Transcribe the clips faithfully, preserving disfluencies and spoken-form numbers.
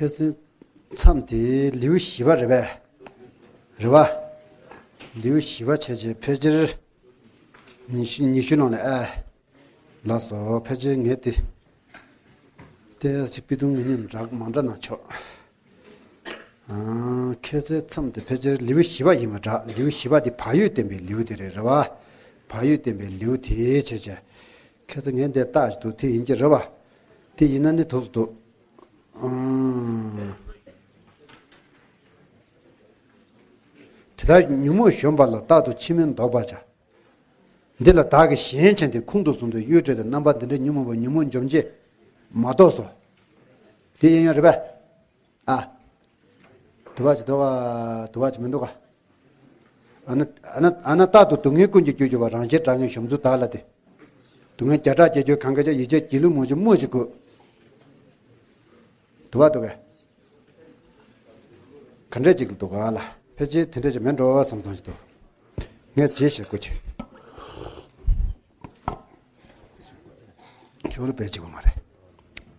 ཁྱེད་ཚོའི་མཚམས་དེ་ལེའུ་བཞི་པ་རེད་པས། རེད་པ། ལེའུ་བཞི་པ་བྱས་རྗེས་ཕལ་ཆེར་ཉི་ཤུ་ཉི་ཤུ་ནང་ནས་ཨ། ལགས་སོ། ཕལ་ཆེར་ངས་དེ་ཏོག་ཙམ་སྤི་ཏོག་ངེས་ཉེས་འདྲ་མ་འདྲ་ན་ཆོག་ཨ། ཁྱེད་ཚོའི་མཚམས་དེ་ཕལ་ཆེར་ལེའུ་བཞི་པ་ཡིན་པ་འདྲ། ལེའུ་བཞི་པ་དེ་བག་ཡོད་བསྟན་པའི་ལེའུ་དེ་རེད། རེད་པ། བག་ཡོད་བསྟན་པའི་ལེའུ་དེ་བྱས་རྗེས། ཁྱེད་ཚོ་ངས་འདི་ལྟ་ཞིག་འདུག་དེ་ཡིན་གྱི་རེད་པ། དེ་ཡིན་ན་ནི་ཐུགས་སུ་འདུག་ཨང་། དེ་ལྟར་ཉོན་མོངས་གཞོམ་པ་ལ། རྟག་ཏུ་ཕྱི་མིན་བཟློག་པར་བྱ། འདི་ལ་བདག་གིས་གཞན་ཕྱིར་འདི། ཁོང་དུ་བཟུང་དུ་གཡོ་བྲལ་ཏེ། རྣམ་པ་འདི་འདྲའི་ཉོན་མོངས་པ། ཉོན་མོངས་འཇོམས་བྱེད་མ་རྟོགས་སོ། དེ་ཡིན་ཡང་རེད་པས། ཨ། དུ་བ་ཅིག་འདུག་ག་དུ་བ་ཅིག་མི་འདུག་ག་ཨ་ན་ཨ་ན་ཨ་ན་རྟག་ཏུ་སྡུག་བསྔལ་ཀུན་གྱི་རྒྱུར་གྱུར་པ། རང་ཞེས་སྒྲ་ངན་གཞོམ་ཚུལ་བདག་ལ་སྟེ། སྡུག་བསྔལ་བརྒྱ་ཕྲག་བརྒྱད་ཅུ་གང་ག་ཅག་ཡིད་ཆེས་སྒྱིད་ལུག་མོ་ཆེ་སྨོས་ཤིག་གུ། དུ་བ་འདུག་ག་ག་འདྲས་ཅིག་འདུག་ག་ལ། ཕལ་ཆེར་དེ་འདྲས་ཅིག་མེད་འགྲོ་བསམ་བསམ་ཞིག་འདུག་ངས་བརྗེད་ཤེས་དགོས་ཀྱི། ཁྱོད་ལ་བས་གཅིག་པ་མ་རེད།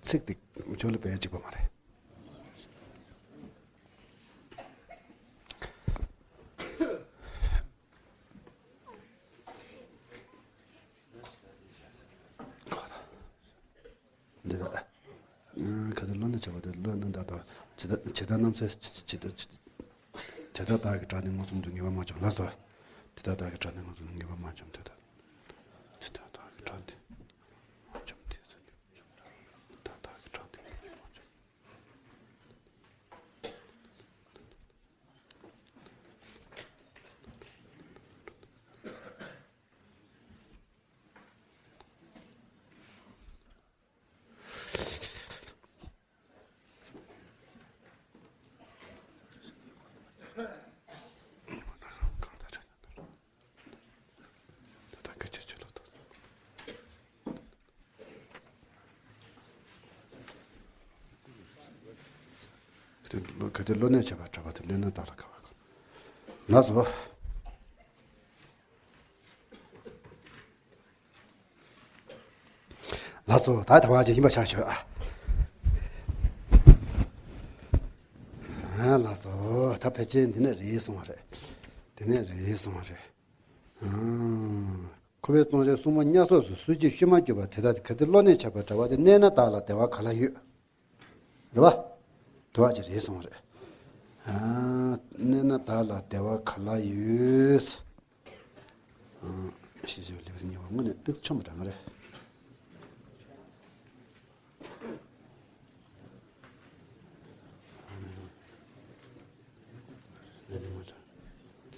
ཚིག་དེ་ཁྱོད་ལ་བས་གཅིག་པ་མ་རེད། འདི་དག་ཁ་དོག་བློ་ནི་ཆགས་པ་དེ་བློ་ནི་འདའ་དང་། ཇི་ལྟར་ཇི་ལྟར་རྣམ་གསལ་ཇི་ལྟར་ཇི་ལྟར་དེ་དག་བདག་གི་དགྲ་ནི་མངོན་སུམ་དུ་ངེས་པར་མ་བྱུང་ལགས་སོ། དེ་དག་བདག་གི་དགྲ་ནི་མངོན་སུམ་དུ་ངེས་པར་མ་བྱུང་། དེ་དག་དེ་དག་བདག་གི་དགྲ་དེ་མ་བྱུང་། དེ་ཚོ་ནི་དེ་དག་བདག་གི་དགྲ་དེ་ངེས་པར་མ་བྱུང་། གལ་ཏེ་བློ་ནི་ཆགས་པ་གྲགས་པ་དེ། ལེན་ན་བདག་ལ་དགའ་བ་གོ། ལགས་སོ། ལགས་སོ། ད་ད་བ་ཅིག་ཡིན་པ་ཆགས་ཤོག་ཨ། ཨ་ལགས་སོ། ད་ཕལ་ཆེར་འདི་ནས་རེད་སོང་བ་རེད། འདི་ནས་རེད་སོང་བ་རེད། ཨང་། ཁོ་པའི་བཙོང་རའི་སྲུང་མ་གཉའ་གསོག་སུ། སུ་གཅིག་ཤུལ་མ་གྱུར་པ་དེ་དག་གལ་ཏེ་བློ་ནི་ཆགས་པ་གྲགས་པ་དེ། གནས་ན་བདག་ལ་བདེ་བ་ག་ལ་ཡོད། རེད་པ། དུ་བ་ཅིག་རེད་སོང་བ་རེད། ཨ། གནས་ན་བདག་ལ་བདེ་བ་ག་ལ་ཡོད། ཨ། ཤེས་བྱའི་ལེའུ་གཉིས་པ་དངོས་གནས་ཏིག་ཆེན་པོ་འདྲ་མ་རེད།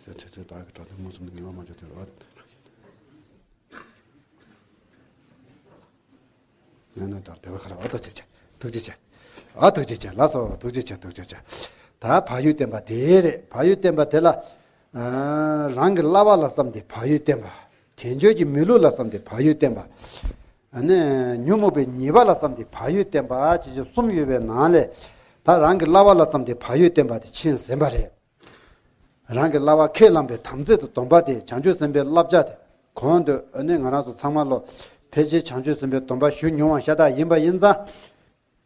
གནས་ན་བདག་གི་དགྲ་དེ་མངོན་སུམ་དུ་ངེས་པར་མ་བྱུང་། དེ་ལ། གནས་ན་བདག་བདེ་བ་ག་ལ། ཨ་ཐུགས་རྗེ་ཆེ། ཐུགས་རྗེ་ཆེ། ཨ་ཐུགས་རྗེ་ཆེ། ལགས་སོ། ཐུགས་རྗེ་ཆེ། ཐུགས་རྗེ་ཆེ། ད་བག་ཡོད་བསྟན་པ་དེ་རེད། བག་ཡོད་བསྟན་པ་དེ་ལ། ཨ། རང་གི་བསླབ་པ་ལ་བསམ་སྟེ་བག་ཡོད་བསྟན་པ། དལ་འབྱོར་གྱི་མི་ལུས་ལ་བསམ་སྟེ་བག་ཡོད་བསྟན་པ། ཨ་ནི་ཉོན་མོངས་པའི་ཉེས་པ་ལ་བསམ་སྟེ་བག་ཡོད་བསྟན་པ་བཅས་ཀྱི་གསུམ་ཡོད་པའི་ནང་ལས། ད་རང་གི་བསླབ་པ་ལ་བསམ་སྟེ་བག་ཡོད་བསྟན་པ་དེ་ཆེས་ཟིན་པ་རེད། རང་གི་བསླབ་པ་ཁས་བླངས་པའི་དམ་ཚིག་དང་སྡོམ་པ་དེ་བྱང་ཆུབ་སེམས་དཔའི་བསླབ་བྱ་དེ། གོང་དུ་ཨ་ནི་ང་རང་ཚོ་ཚང་མ་ལོ་ཕལ་ཆེར་བྱང་ཆུབ་སེམས་དཔའི་སྡོམ་པ་ཞུ་མྱོང་བ་ཤ་སྟག་ཡིན་པ་ཡིན་ཙང་།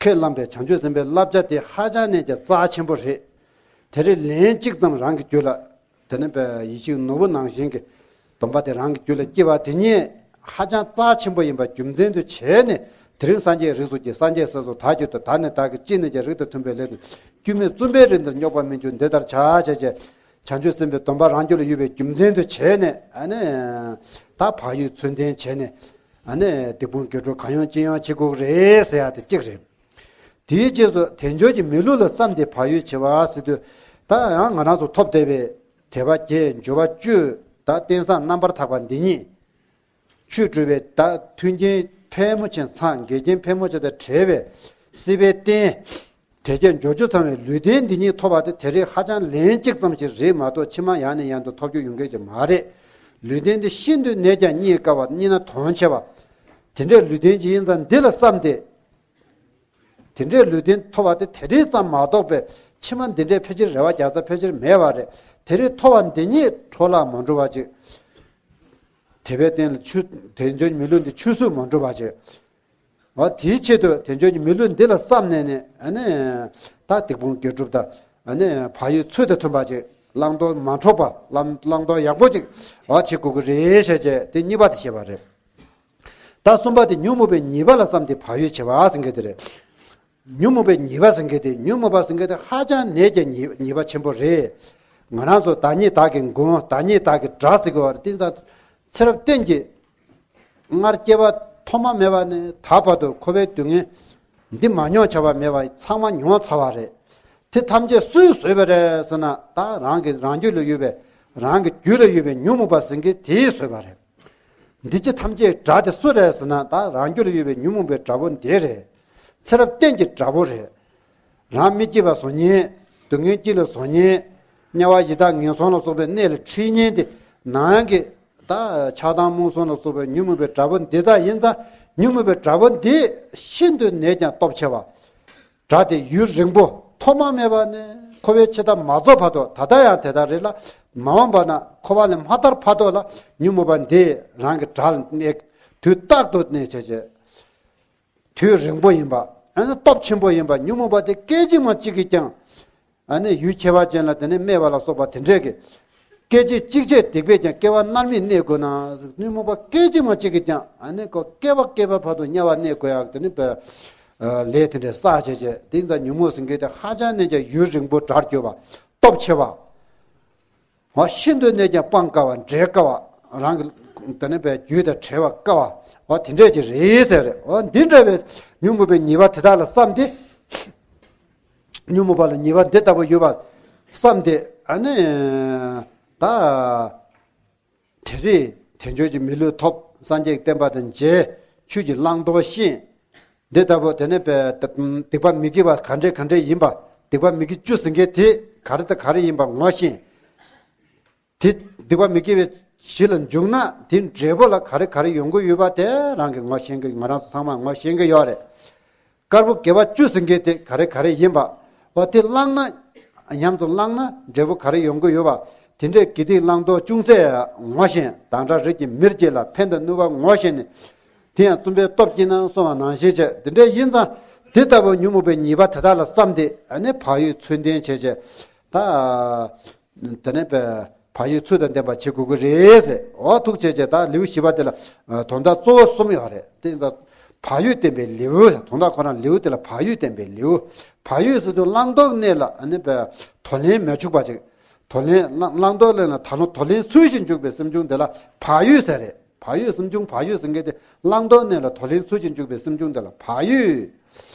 ཁས་བླངས་པའི་བྱང་ཆུབ་སེམས་དཔའི་བསླབ་བྱ་དེ་ཧ་ཅང་ནས་ཀྱང་རྩ་ཆེན་པོ་རེད། དེ་རིང་ལན་གཅིག་ཙམ་རང་གི་རྒྱུད་ལ། དེ་ནས་པའི་ཡིད་བཞིན་ནོར་བུ་ནང་བཞིན་གྱི་སྡོམ་པ་དེ་རང་གི་རྒྱུད་ལ་སྐྱེ་བ་དེ་ཉིད་ཧ་ཅང་རྩ་ཆེན་པོ་ཡིན་པ་རྒྱུ་མཚན་དུ་བྱས་ནས། དེ་རིང་སངས་རྒྱས་རིགས་སུ་སྐྱེས། སངས་རྒྱས་སྲས་སུ་བདག་གྱུར་ཏོ། ད་ནི་བདག་གིས་ཅི་ནས་ཀྱང་རིགས་དང་མཐུན་པའི་ལས་དང་། སྐྱོན་མེད་བཙུན་པའི་རིགས་འདིར་སྙོགས་པར་མི་འགྱུར། འདི་ལྟར་བྱ་བྱས་བྱས། བྱང་ཆུབ་སེམས་དཔའི་སྡོམ་པ་རང་རྒྱུད་ལ་ཡོད་པའི་རྒྱུ་མཚན་དུ་བྱས་ནས། ཨ་ནི་ད་བག་ཡོད་ཚུལ་ལྡན་བྱས་ནས། ཨ་ནི་སྡིག་སྤོང་དགེ་སྒྲུབ་གང་ཡོང་ཅི་ཡོང་བྱེད་དགོས་ཀྱི་རེད་ཟེར་ཡ་དེ་གཅིག་རེད། དེའི་རྗེས་སུ་དལ་འབྱོར་གྱི་མི་ལུས་ལ་བསམ་སྟེ་བག་ཡོད་བྱེད་པ་ཟེར་དུས། ད་ཡང་ང་རང་ཚོ་ཐོབ་བསྡད་པའི་དད་པ་བརྒྱད་འབྱོར་བ་བཅུ། ད་རྟེན་བཟང་རྣམ་པར་དག་པ་འདི་ཉིད། ཆོས་སྒྲུབ་པའི་ད་མཐུན་རྐྱེན་ཕལ་མོ་ཆེ་ཚང་། འགལ་རྐྱེན་ཕལ་མོ་ཆེ་དང་བྲལ་བའི་སྲིད་པའི་རྟེན། དལ་བརྒྱད་འབྱོར་བཅུ་ཚང་བའི་ལུས་རྟེན་འདི་ཉིད་ཐོབ་པ་དེ་དེ་རིང་ཧ་ཅང་ལན་གཅིག་ཙམ་ཞིག་རེད་མ་གཏོགས་ཕྱི་མ་ཡང་ནས་ཡང་དུ་ཐོབ་རྒྱུ་ཡོང་མཁན་ཞིག་མ་རེད། ལུས་རྟེན་འདི་ཤིན་ཏུ་ནས་ཀྱང་རྙེད་དཀའ་བ། རྙེད་ན་དོན་ཆེ་བ། དེ་འདྲའི་ལུས་རྟེན་ཅིག་ཡིན་ཙང་འདི་ལ་བསམ་སྟེ། དེ་འདྲའི་ལུས་རྟེན་ཐོབ་པ་དེ་དེ་རིང་ཙམ་མ་གཏོགས་པའི་ཕྱི་མ་འདི་འདྲའི་ཕལ་ཆེར་རེ་བ་རྒྱག་ས་ཕལ་ཆེར་མེད་པ་རེད། དེ་རིང་ཐོབ་པ་འདི་ཉིད་འཕྲོ་བརླག་མ་འགྲོ་བ་ཅིག་དད་པའི་རྟེན་ལ་ཆུ། དལ་འབྱོར་མི་ལུས་འདི་ཆུད་ཟོས་མ་འགྲོ་བ་ཅིག་འོ་དེའི་ཆེད་དུ་དལ་འབྱོར་གྱི་མི་ལུས་འདི་ལ་བསམ་ནས་ནི་ཨ་ནི་ད་སྡིག་སྤོང་དགེ་སྒྲུབ་དང་ཨ་ནི་བག་ཡོད་ཚུལ་དང་མཐུན་པ་ཅིག་བླང་དོར་མ་འཕྲོག་པ་བླང་བླང་དོར་ཡག་པོ་ཅིག་འོ་བྱེད་དགོས་ཀྱི་རེད་ཟེར་བྱས་དེ་གཉིས་པ་དེ་བཤད་པ་རེད། ད་གསུམ་པ་དེ་ཉོན་མོངས་པའི་ཉེས་པ་ལ་བསམ་སྟེ་བག་ཡོད་བྱེད་པ་ཟེར་མཁན་དེ་རེད། ཉོན་མོངས་པའི་ཉེས་པ་ཟེར་མཁན་དེ་ཉོན་མོངས་པ་ཟེར་མཁན་དེ་ཧ་ཅང་ནད་ཀྱི་ཉེས་ཉེས་པ་ཆེན་པོ་རེད། ང་རང་ཚོ་བདག་ཉིད་བདག་གི་མགོན་བདག་ཉིད་བདག་གི་དགྲ་ཟེར་གྱི་བ་རེད། དེ་ཙང་ཚེ་རབས་གཏན་གྱི་སྔར་སྐྱེ་བ་ཐོག་མ་མེད་པ་ནས་ད་བར་དུ་འཁོར་བའི་སྡུག་བསྔལ་འདི་མ་མྱོང་བྱ་བ་མེད་པ་ཚང་མ་མྱོང་ཚར་བ་རེད། དེ་ཐམས་ཅད་སུས་བཟོས་པ་རེད་ཟེར་ན་ད་རང་གི་རང་རྒྱུད་ལ་ཡོད་པའི་རང་གི་རྒྱུད་ལ་ཡོད་པའི་ཉོན་མོངས་པ་ཟེར་མཁན་དེས་བཟོས་པ་རེད། འདི་ཕྱི་ཐམས་ཅད་དགྲ་དེ་སུ་རེད་ཟེར་ན་ད་རང་རྒྱུད་ལ་ཡོད་པའི་ཉོན་མོངས་པའི་དགྲ་བོ་འདི་རེད། ཚེ་རབས་གཏན་གྱི་དགྲ་བོ་རེད། རང་མི་སྐྱིད་པ་བཟོ་མཁན། སྡུག་བསྔལ་སྐྱིད་ལ་བཟོ་མཁན། དམྱལ་བ་ཡི་དྭགས་ངན་སོང་ལ་སོགས་པའི་གནས་ལ་ཁྲིད་མཁན་དེ་ནང་གི་ད་ཆགས་སྡང་རྨོངས་གསུམ་ལ་སོགས་པའི་ཉོན་མོངས་པའི་དགྲ་བོ་འདི་དག་ཡིན་ཙང་ཉོན་མོངས་པའི་དགྲ་བོ་འདི་ཤིན་ཏུ་ནས་ཀྱང་སྟོབས་ཆེ་བ། དགྲ་དེ་ཡུན་རིང་པོ་ཐོག་མ་མེད་པ་ནས་འཁོར་བའི་འཆི་བདག་མ་རྫོགས་བར་དུ་ད་ལྟ་ཡང་དེ་ལྟར་རེད་ལ་མ་འོངས་པ་ན་འཁོར་བ་ལས་མ་ཐར་བར་དུ་ལ་ཉོན་མོངས་པ་འདི་རང་གི་དགྲ་ལ་གནས། དུས་རྟག་ཏུ་གནས་བྱས་བྱས། དུས་རིང་པོ་ཡིན་པ། ཨ་ནི་སྟོབས་ཆེན་པོ་ཡིན་པ་ཉོན་མོངས་པ་དེ་སྐད་ཅིག་མ་གཅིག་གིས་ཀྱང་། ཨ་ནི་ཡུལ་ཁྱད་པར་ཅན་ལ་དེ་ནས་སྨྲས་པ་ལ་སོགས་པ་དེ་འདྲས་ཀྱི། སྐད་ཅིག་གཅིག་བྱས་སྡིག་པས་ཀྱང་སྐྱེ་བ་མནར་མེད་གནས་དགོས་ན། ཉོན་མོངས་པ་སྐད་ཅིག་མ་གཅིག་གིས་ཀྱང་ཨ་ནི་ཁོ་བསྐལ་པ་བསྐལ་པ་བར་དུ་དམྱལ་བར་གནས་དགོས་ཡག་དེ་ནི་བས། ལས་དེ་འདྲས་བསགས་བྱས་བྱས་དེ་ཡིན་ཙང་ཉོན་མོངས་ཟེར་མཁན་དེ་ཧ་ཅང་ནས་ཀྱང་ཡུན་རིང་པོ་དགྲར་གྱུར་པ། སྟོབས་ཆེ་བ། འོ་ཤིན་ཏུ་ནས་ཀྱང་སྤང་དཀའ་བ་འབྲལ་དཀའ་བ། རང་གི་དེ་ནས་པའི་རྒྱུད་དང་བྲལ་བ་དཀའ་བ། འོ་དེ་འདྲས་ཀྱི་རེད་ཟེར་རེད། འོ་འདི་འདྲ་བའི་ཉོན་མོངས་པའི་ཉེས་པ་དེ་དག་ལ་བསམ་སྟེ། ཉོན་མོངས་པ་ལ་ཉེས་པ་འདི་ལྟ་བུ་ཡོད་པ་བསམ་སྟེ་ཨ་ནི། ད། དེ་རེས་དལ་འབྱོར་གྱི་མི་ལུས་ཐོབ། སངས་རྒྱས་ཀྱི་བསྟན་པ་དང་མཇལ། ཆོས་ཀྱི་བླང་དོར་ཤེས། འདི་ལྟ་བུ་དེ་ནས་པའི་སྡིག་པ་མི་དགེ་བ་ག་འདྲས་ག་འདྲས་ཡིན་པ། སྡིག་པ་མི་དགེ་བཅུ་ཟེར་མཁན་དེ་ག་རེ་དང་ག་རེ་ཡིན་པ་ངོ་ཤེས། དེ་སྡིག་པ་མི་དགེ་བའི་གཞི་ལ་འཇུག་ན་དེ་འབྲས་བུ་ལ་ག་རེ་ག་རེ་ཡོང་གི་ཡོད་པ་དེ་རང་གིས་ངོ་ཤེས་ཀྱི། ང་རང་ཚོ་ཚང་མ་ངོ་ཤེས་ཀྱི་ཡོད་རེད། དཀར་པོ་དགེ་བ་བཅུ་ཟེར་མཁན་དེ་ག་རེ་ག་རེ་ཡིན་པ། འོ་དེ་བླངས་ན། ཉམས་སུ་བླངས་ན་འབྲས་བུ་ག་རེ་ཡོང་གི་ཡོད་པ། དེ་འདྲའི་དགེ་སྡིག་བླང་དོར་ཅུང་ཟད་ངོ་ཤེས། བདག་འདྲ་རིགས་ཀྱི་མིར་སྐྱེས་ལ་ཕན་དང་ནུས་པ་ངོ་ཤེས་ནས། དེ་ཡང་བཙུན་པའི་སྟོབས་ཀྱིས་ན་གསུངས་པ་ནང་བཞིན་བྱས་དེ་འདྲ་ཡིན་ཙང་དེ་ལྟ་བུ་ཉོན་མོངས་པའི་ཉེས་པ་དེ་དག་ལ་བསམ་སྟེ་ཨ་ནི་བག་ཡོད་ཚུལ་ལྡན་བྱས་བྱས་ད། དེ་ནས་པའི་བག་ཡོད་ཚུལ་དང་ལྡན་པ་བྱེད་དགོས་ཀྱི་རེད་ཟེར། འོ་ཐུགས་རྗེ་ཆེ། ད་ལེའུ་བཞི་པ་དེ་ལ་དོན་དག་གཙོ་བོ་གསུམ་ཡོད་རེད། དེ་ཡིན་ཙང་བག་ཡོད་བསྟན་པའི་ལེའུ། དོན་དག་ཁོ་རང་ལེའུ་དེ་ལ་བག་ཡོད་བསྟན་པའི་ལེའུ། བག་ཡོད་ཟེར་དུས་བླང་དོར་གནས་ལ་ཨ་ནི་པའི་དོ་ལེན་མི་འཇུག་པ་ཅིག་དོ་ལེན་བླང་བླང་དོར་གནས་ལ་ད་ལོ་དོ་ལེན་ཚུལ་བཞིན་འཇུག་པའི་སེམས་བྱུང་དེ་ལ་བག་ཡོད་ཟེར་རེད། བག་ཡོད་སེམས་བྱུང་། བག་ཡོད་ཟེར་མཁན་དེ་བླང་དོར་གནས་ལ་དོ་ལེན་ཚུལ་བཞིན་འཇུག་པའི་སེམས་བྱུང་དེ་ལ་བག་ཡོད།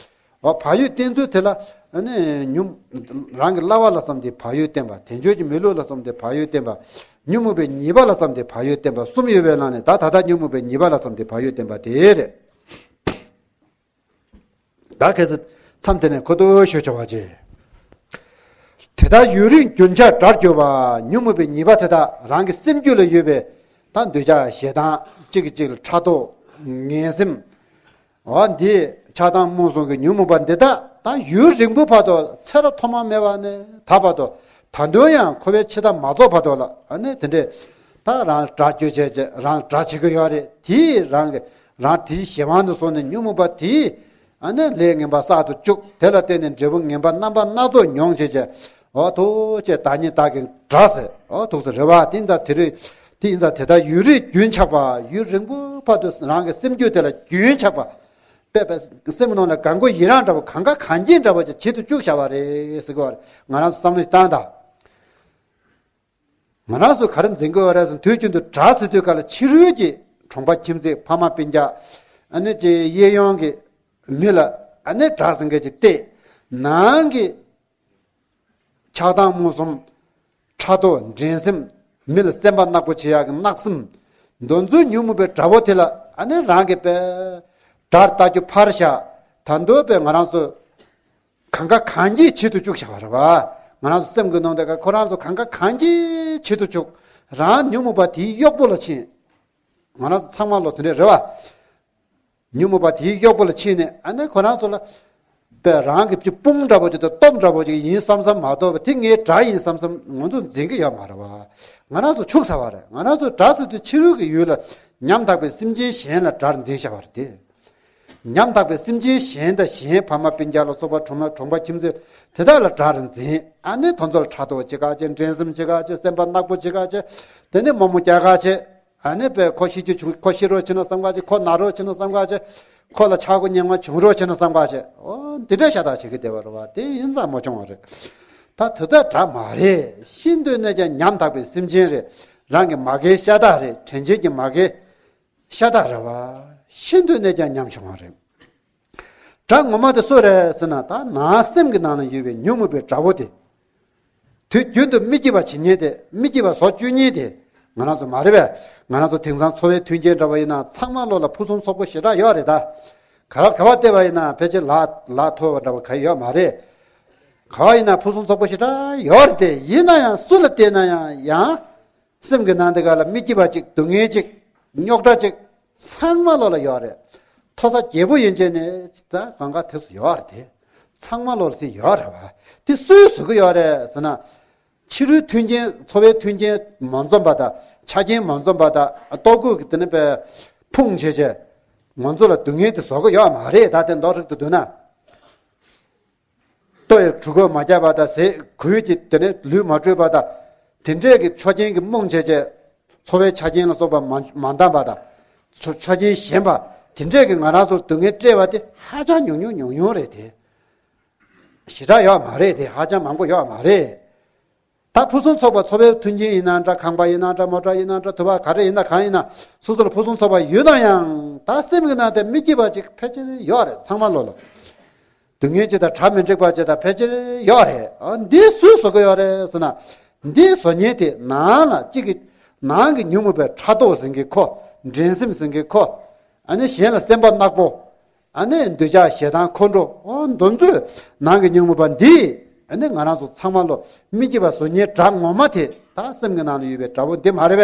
འོ་བག་ཡོད་བསྟེན་ཚུལ་དེ་ལ་ཨ་ནི་ཉོན། རང་གི་བསླབ་པ་ལ་བསམ་སྟེ་བག་ཡོད་བསྟེན་པ། དལ་འབྱོར་གྱི་མི་ལུས་ལ་བསམ་སྟེ་བག་ཡོད་བསྟེན་པ། ཉོན་མོངས་པའི་ཉེས་པ་ལ་བསམ་སྟེ་བག་ཡོད་བསྟེན་པ་གསུམ་ཡོད་པའི་ནང་ནས་ད་ད་ལྟ་ཉོན་མོངས་པའི་ཉེས་པ་ལ་བསམ་སྟེ་བག་ཡོད་བསྟེན་པ་དེ་རེད། ད་གལ་སྲིད་མཚམས་དེ་ནས་ཁོ་ཐག་ཤོད་ཆོག་པ་བྱེད། དེ་ལྟར་ཡུན་རིང་རྒྱུན་ཆགས་དགྲར་གྱུར་པ། ཉོན་མོངས་པའི་ཉེས་པ་དེ་དག་རང་གི་སེམས་རྒྱུད་ལ་ཡོད་པའི་ད་འདོད་ཆགས་ཞེ་སྡང་གཅིག་གིས་གཅིག་ལ་ཕྲག་དོག་ངན་སེམས། འོ་འདི་ཆགས་སྡང་རྨོངས་གསུམ་གྱི་ཉོན་མོངས་པ་འདི་དག་ད་ཡུན་རིང་པོ་བར་དུ་ཚེ་རབས་ཐོག་མ་མེད་པ་ནས་ད་བར་དུ་ད་དུང་ཡང་འཁོར་བའི་འཆི་བདག་མ་རྫོགས་བར་དུ་ལ་ཨ་ནི་དེ་འདྲས་ད་རང་དགྲ་བཅོས་བྱས་བྱས་རང་དགྲ་བྱེད་ཀྱི་ཡོད་རེད། དེས་རང་གི་རང་དེའི་གཞན་དབང་དུ་སོང་ནས་ཉོན་མོངས་པ་དེས་ཨ་ནི་ལས་ངན་པ་བསགས་དུ་བཅུག་དེ་ལ་བརྟེན་ནས་འབྲས་བུ་ངན་པ་རྣམ་པ་སྣ་ཚོགས་མྱོང་བྱས་བྱས་འོ་ཐུགས་རྗེ་བདག་ཉིད་བདག་གི་དགྲ་ཟེར་འོ་ཐུགས་སུ་རེ་བ་དེ་ཡིན་ཙང་དེ་རེད། དེ་ཡིན་ཙང་དེ་ལྟར་ཡུན་རིང་རྒྱུན་ཆགས་པ། ཡུན་རིང་པོའི་བར་དུ་རང་གི་སེམས་རྒྱུད་དེ་ལ་རྒྱུན་ཆགས་པ། དཔེ་དཔེ་སེམས་ནང་ལ་གང་གོ་ཡི་རང་འདྲ་བོ་གང་ག་གང་གིས་འདྲ་བོ་ཅིག་བྱེད་དུ་བཅུག་བཞག་པ་རེད་ཟེར་གི་བ་རེད། ང་རང་ཚོ་བསམ་བློ་ཞིག་བཏང་དང་། ང་རང་ཚོ་ག་རེ་འཛིན་གི་ཡོད་རེད་ཟེར་དུས་རྒྱུན་དུ་དགྲ་ཟེར་དུས་ག་ལ་ཕྱི་རོལ་གྱི་གྲོང་པ་ཁྱིམ་མཚེས་ཕ་མ་སྤུན་ཀྱག་ཨ་ནི་ཅེ་གཡས་གཡོན་གྱི་མི་ལ་ཨ་ནི་དགྲ་ཟེར་མཁན་ཅིག་བལྟས། ནང་གི་ཆགས་སྡང་རྨོངས་གསུམ། ཕྲག་དོག་འགྲན་སེམས། མི་ལ་སེམས་པ་ནག་པོ་བྱེད་ཡག་གི་གནག་སེམས། འདོན་ཚུལ་ཉོན་མོངས་པའི་དགྲ་བོ་དེ་ལ་ཨ་ནི་རང་གི་པའི་དགྲར་ལྟ་རྒྱུ་ཕར་བཞག་ད་འདོད་པའི་ང་རང་ཚོ་གང་ག་གང་གིས་བྱེད་དུ་བཅུག་བྱ་བ་རེད་བ། ང་རང་ཚོ་སེམས་ཀྱི་ནང་དེ་ག་ཁོ་རང་ཚོ་གང་ག་གང་གིས་བྱེད་དུ་བཅུག་རང་ཉོན་མོངས་པ་དེའི་གཡོག་པོ་ལ་ཕྱིན། ང་རང་ཚོ་ཚང་མ་ལོ་དེ་འདྲས་རེད་བ། ཉོན་མོངས་པ་དེའི་གཡོག་པོ་ལ་ཕྱིན་ནས་ཨ་ནི་ཁོ་རང་ཚོ་ལ་པའི་རང་གི་དཔུང་འདྲ་པོ་ཅིག་དང་སྟོབས་འདྲ་པོ་ཅིག་ཡིན་བསམ་བསམ་མ་གཏོགས་པ་དེ་ངའི་དགྲ་ཡིན་བསམ་བསམ་ང་ཚོ་འཛིན་གི་ཡོད་མ་རེད་བ། ང་རང་ཚོ་འཆུག་ཚར་བ་རེད། ང་རང་ཚོ་དགྲ་ཟེར་དུས་ཕྱི་རོལ་གྱི་ཡུལ་ལ་ཉམ་ཐག་པའི་སེམས་ཅན་གཞན་ལ་དགྲར་འཛིན་བཞག་པ་རེད་དེ། ཉམ་ཐག་པའི་སེམས་ཅན་གཞན་དང་གཞན་ཕ་མ་སྤུན་ཀྱག་ལ་སོགས་པ་གྲོང་མ་གྲོང་པ་ཁྱིམ་མཚེས་དེ་དག་ལ་དགྲར་འཛིན། ཨ་ནི་དེ་ཚོ་ལ་ཕྲག་དོག་བྱེད་ག་བྱེད། འགྲན་སེམས་བྱེད་ག་བྱེད། སེམས་པ་ནག་པོ་བྱེད་ག་བྱེད། དེ་ནས་དམོད་མོ་རྒྱག་ག་བྱེད། ཨ་ནི་པས་ཁོ་ཤི་རྒྱུ་བྱུང་། ཁོ་ཤི་རོགས་བྱེད་ན་བསམ་ག་བྱེད། ཁོ་ན་རོགས་བྱེད་ན་བསམ་ག་བྱེད། ཁོ་ལ་ཆག་སྒོ་ངན་པ་བྱུང་རོགས་བྱེད་ན་བསམ་ག་བྱེད། ཨོ་འདི་འདྲ་ཤ་སྟག་བྱེད་ཀྱི་བསྡད་པ་རེད་བ། དེ་ཡིན་ཙང་མ་བྱུང་བ་རེད། ད་དེ་ལྟར་དགྲ་མ་རེད། ཤིན་ཏུ་ནས་ཀྱང་ཉམ་ཐག་པའི་སེམས་ཅན་རེད། རང་གི་མ་རྒན་ཤ་སྟག་རེད། དྲིན་ཆེན་གྱི་མ་རྒན་ཤ་སྟག་རེད་བ། ཤིན་ཏུ་ནས་ཀྱང་ཉམ་ཆུང་བ་རེད། དགྲ་ངོ་མ་དེ་སུ་རེད་ཟེར་ན། ད་ནང་སེམས་ཀྱི་ནང་ལ་ཡོད་པའི་ཉོན་མོངས་པའི་དགྲ་བོ་དེ། དུས་རྒྱུན་དུ་མི་སྐྱིད་པ་བྱེད་མཁན་དེ། མི་སྐྱིད་པ་བཟོ་བཅུག་མཁན་དེ་ང་རང་ཚོ་མ་རེད་པས། ང་རང་ཚོ་དེང་སང་འཚོ་བའི་མཐུན་རྐྱེན་འདྲ་བ་ཡིན་ན་ཚང་མ་ལོ་ལ་ཕུན་སུམ་ཚོགས་པོ་ཞེ་དྲག་ཡོད་རེད་ད། ག་རེ་ག་པར་བལྟས་པ་ཡིན་ན་ཕལ་ཆེར་ལག་ལག་མཐོ་བ་འདྲ་བ་ག་ཡོད་མ་རེད། ག་པར་ཡིན་ན་ཕུན་སུམ་ཚོགས་པོ་ཞེ་དྲག་ཡོད་རེད་དེ། ཡིན་ན་ཡང་སུ་ལ་བལྟས་ན་ཡང་ཡང་སེམས་ཀྱི་ནང་དེ་ག་ལ་མི་སྐྱིད་པ་ཅིག། སྡུག་བསྔལ་ཅིག། རྙོག་དྲ་ཅིག་ཚང་མ་ལོ་ལ་ཡོད་རེད། མཐོ་ས་རྒྱལ་པོ་ཡན་ཆད་ནས་ད་གང་ག་དེ་ཚོ་ཡོད་རེད་དེ། ཚང་མ་ལོ་ལ་དེ་ཡོད་རེད་བ། དེ་སུས་བཟོ་གི་ཡོད་རེད་ཟེར་ན། ཕྱི་རོལ་མཐུན་རྐྱེན། འཚོ་བའི་མཐུན་རྐྱེན་མ་འཛོམས་པ་དང་། ཆ་རྐྱེན་མ་འཛོམས་པ་དང་། ལྟོ་གོས་ཀྱི་དེ་ནི་པའི་ཕུང་བྱས་བྱས་ང་ཚོ་ལ་སྡུག་བསྔལ་དེ་བཟོ་གི་ཡོད་མ་རེད། ད་དེ་མདོར་རིག་ཏུ་བསྡུ་ན། ལྟོ་ཡི་གྲུ་གུ་མ་བརྒྱབ་པ་དང་། ཟས་གོས་ཀྱི་དེ་ནས་ལུས་མ་བཀྲུས་པ་དང་། དེ་འདྲས་ཀྱི་ཆ་རྐྱེན་གྱི་རྨོངས་བྱས་བྱས། འཚོ་བའི་ཆ་རྐྱེན་ལ་སོགས་པ་མ་མ་འདང་པ་དང་། ཆ་ཆ་རྐྱེན་ཞན་པ་དེ་འདྲས་ཀྱི་ང་རང་ཚོར་སྡུག་བསྔལ་སྤྲད་པ་དེ་ཧ་ཅང་ཉུང་ཉུང་ཉུང་ཉུང་རེད་དེ། ཞེ་དྲག་ཡོད་མ་རེད་དེ། ཧ་ཅང་མང་པོ་ཡོད་མ་རེད། ད་ཕུན་སུམ་ཚོགས་པ་འཚོ་བའི་མཐུན་རྐྱེན་ཡིན་ན་འདྲ། ཁང་པ་ཡིན་ན་འདྲ། མོ་ཊ་ཡིན་ན་འདྲ། དུ་བ་ག་རེ་ཡིན་ན་གང་ཡིན་ན་སོ་སོ་ལ་ཕུན་སུམ་ཚོགས་པ་ཡོད་ན་ཡང་། ད་སེམས་ཀྱི་ནང་དེ་མི་སྐྱིད་པ་ཅིག་ཕལ་ཆེར་ཡོད་རེད། ཚང་མ་ལོ་ལ། སྡུག་བསྔལ་ཅིག་དང་གྲ་མི་འགྲིག་པ་ཅིག་ད་ཕལ་ཆེར་ཡོད་རེད། ཨ་འདི་སུས་བཟོ་གི་ཡོད་རེད་ཟེར་ན། འདི་བཟོ་མཁན་དེ་ནང་ལ་གཅིག་གི་ནང་གི་ཉོན་མོངས་པའི་ཕྲག་དོག་ཟེར་མཁན་ཁོ། འགྲན་སེམས་ཟེར་མཁན་ཁོ། ཨ་ནི་གཞན་ལ་སེམས་པ་ནག་པོ། ཨ་ནི་འདོད་ཆགས་ཞེ་སྡང་ཁོང་ཁྲོ། ཨོ་འདི་ཚོའི་ནང་གི་ཉོན་མོངས་པ་འདི། ཨ་ནི་ང་རང་ཚོ་ཚང་མ་ལོ་མི་སྐྱིད་པ་བཟོ་མཁན་དགྲ་ངོ་མ་དེ་ད་སེམས་ཀྱི་ནང་ལ་ཡོད་པའི་དགྲ་བོ་འདི་མ་རེད་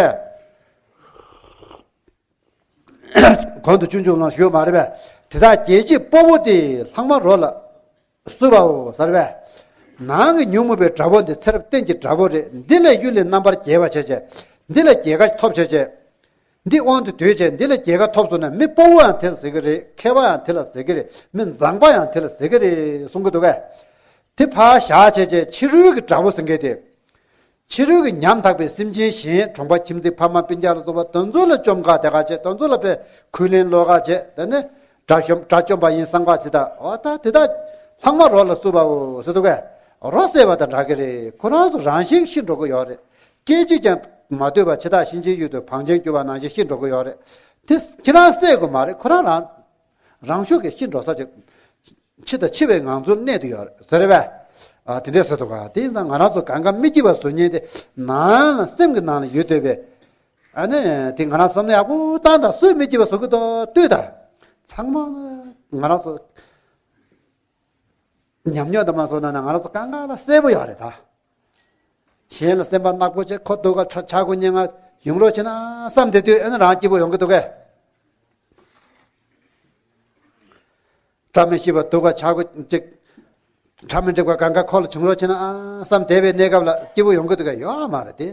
པས། གོང་དུ་ཆུང་ཆུང་ལ་ཞུས་མ་རེད་པས། དེ་དག་རྒྱལ་བྱེད་དཔའ་བོ་དེ་ལྷག་མ་རོ་ལ་བསུ་བའོ་ཟེར་བས། ནང་གི་ཉོན་མོངས་པའི་དགྲ་བོ་འདི་ཚེ་རབས་གཏན་གྱི་དགྲ་བོ་རེད། འདི་ལས་གཡུལ་ལས་རྣམ་པར་རྒྱལ་བ་བྱས་བྱས། འདི་ལས་རྒྱལ་ཁ་ཐོབ་བྱས་བྱས། འདི་དབང་དུ་བསྡུས་བྱས་འདི་ལས་རྒྱལ་ཁ་ཐོབ་སོང་ན། མི་དཔའ་བོ་ཡང་དེ་ལ་ཟེར་གི་རེད། མཁས་པ་ཡང་དེ་ལ་ཟེར་གི་རེད། མི་མཛངས་པ་ཡང་དེ་ལ་ཟེར་གི་རེད་གསུང་གི་འདུག་གས། དེ་ཕར་བཞག་བྱས་བྱས་ཕྱི་རོལ་གྱི་དགྲ་བོ་ཟེར་མཁན་དེ། ཕྱི་རོལ་གྱི་ཉམ་ཐག་པའི་སེམས་ཅན་གཞན། གྲོང་པ་ཁྱིམ་མཚེས་ཕ་མ་སྤུན་ཀྱག་ལ་སོགས་པ་དེ་ཚོ་ལ་བཅོམ་ག་དེ་ག་བྱས། དེ་ཚོ་ལ་དཔེ་ཁུར་ལེན་ལོག་ག་བྱས། དེ་ནས་དགྲ་བཅོམ་དགྲ་བཅོམ་པ་ཡིན་བསམ་ག་བྱེད་ད། འོ་ད་དེ་དག་ལྷག་མ་རོ་ལ་བསུ་བའོ་ཟེར་འདུག་གས། རོ་བསད་པ་དང་འདྲ་གི་རེད། ཁོ་རང་ཚོ་རང་བཞིན་ཤི་འགྲོ་གི་ཡོད་རེད། སྐད་ཅིག་ཀྱང་མ་ལྟོས་པར་འཆི་བདག་གཤིན་རྗེའི་ཡུལ་དུ་བང་ཆེན་རྒྱུ་བ་ནང་བཞིན་ཤི་འགྲོ་གི་ཡོད་རེད། དེ་ཁྱེད་རང་བསད་དགོས་མ་རེད། ཁོ་རང་རང་རང་ཤུགས་ཀྱིས་ཤི་འགྲོ་ས་ཅིག། འཆི་དང་འཆི་བའི་ངང་ཚུལ་གནས་དུ་ཡོད་རེད་ཟེར་བས། ཨ་དེ་འདྲས་ཟེར་འདུག་ག། དེ་ཡིན་ཙང་ང་རང་ཚོ་གང་ག་མི་སྐྱིད་པ་བཟོ་མཁན་དེ་ནང་ལ་སེམས་ཀྱི་ནང་ལ་ཡོད་བསྡད་པས། ཨ་ནི་དེ་ང་རང་བསམ་བློ་ཡག་པོ་བཏང་དང་། སུས་མི་སྐྱིད་པ་བཟོ་གི་འདུག་ལྟོས་དང་། ཚང་མ་ང་རང་ཚོ་ཉམས་མྱོང་དུ་མ་སོང་ན་ན་ང་རང་ཚོ་གང་ག་ལ་གསལ་པོ་ཡོད་རེད་ད། གཞན་ལ་སེམས་པ་ནག་པོ་བྱས། ཁོ་སྡུག་ག་ཆག་སྒོ་ཉེན་ཁ་ཡོང་རོགས་བྱེད་ན་བསམ་བསྡད་དུས། ཨ་ནི་རང་སྐྱིད་པོ་ཡོང་གི་འདུག་གས། བཀྲ་མི་ཤིས་པ་སྡུག་ག་ཆག་སྒོ་ཅིག། གྲ་མི་འགྲིག་པ་གང་ག་ཁོ་ལ་བྱུང་རོགས་བྱེད་ན་ཨ་བསམ་བསྡད་པའི་གནས་སྐབས་ལ་སྐྱིད་པོ་ཡོང་གི་འདུག་གས། ཡོད་མ་རེད་དེ།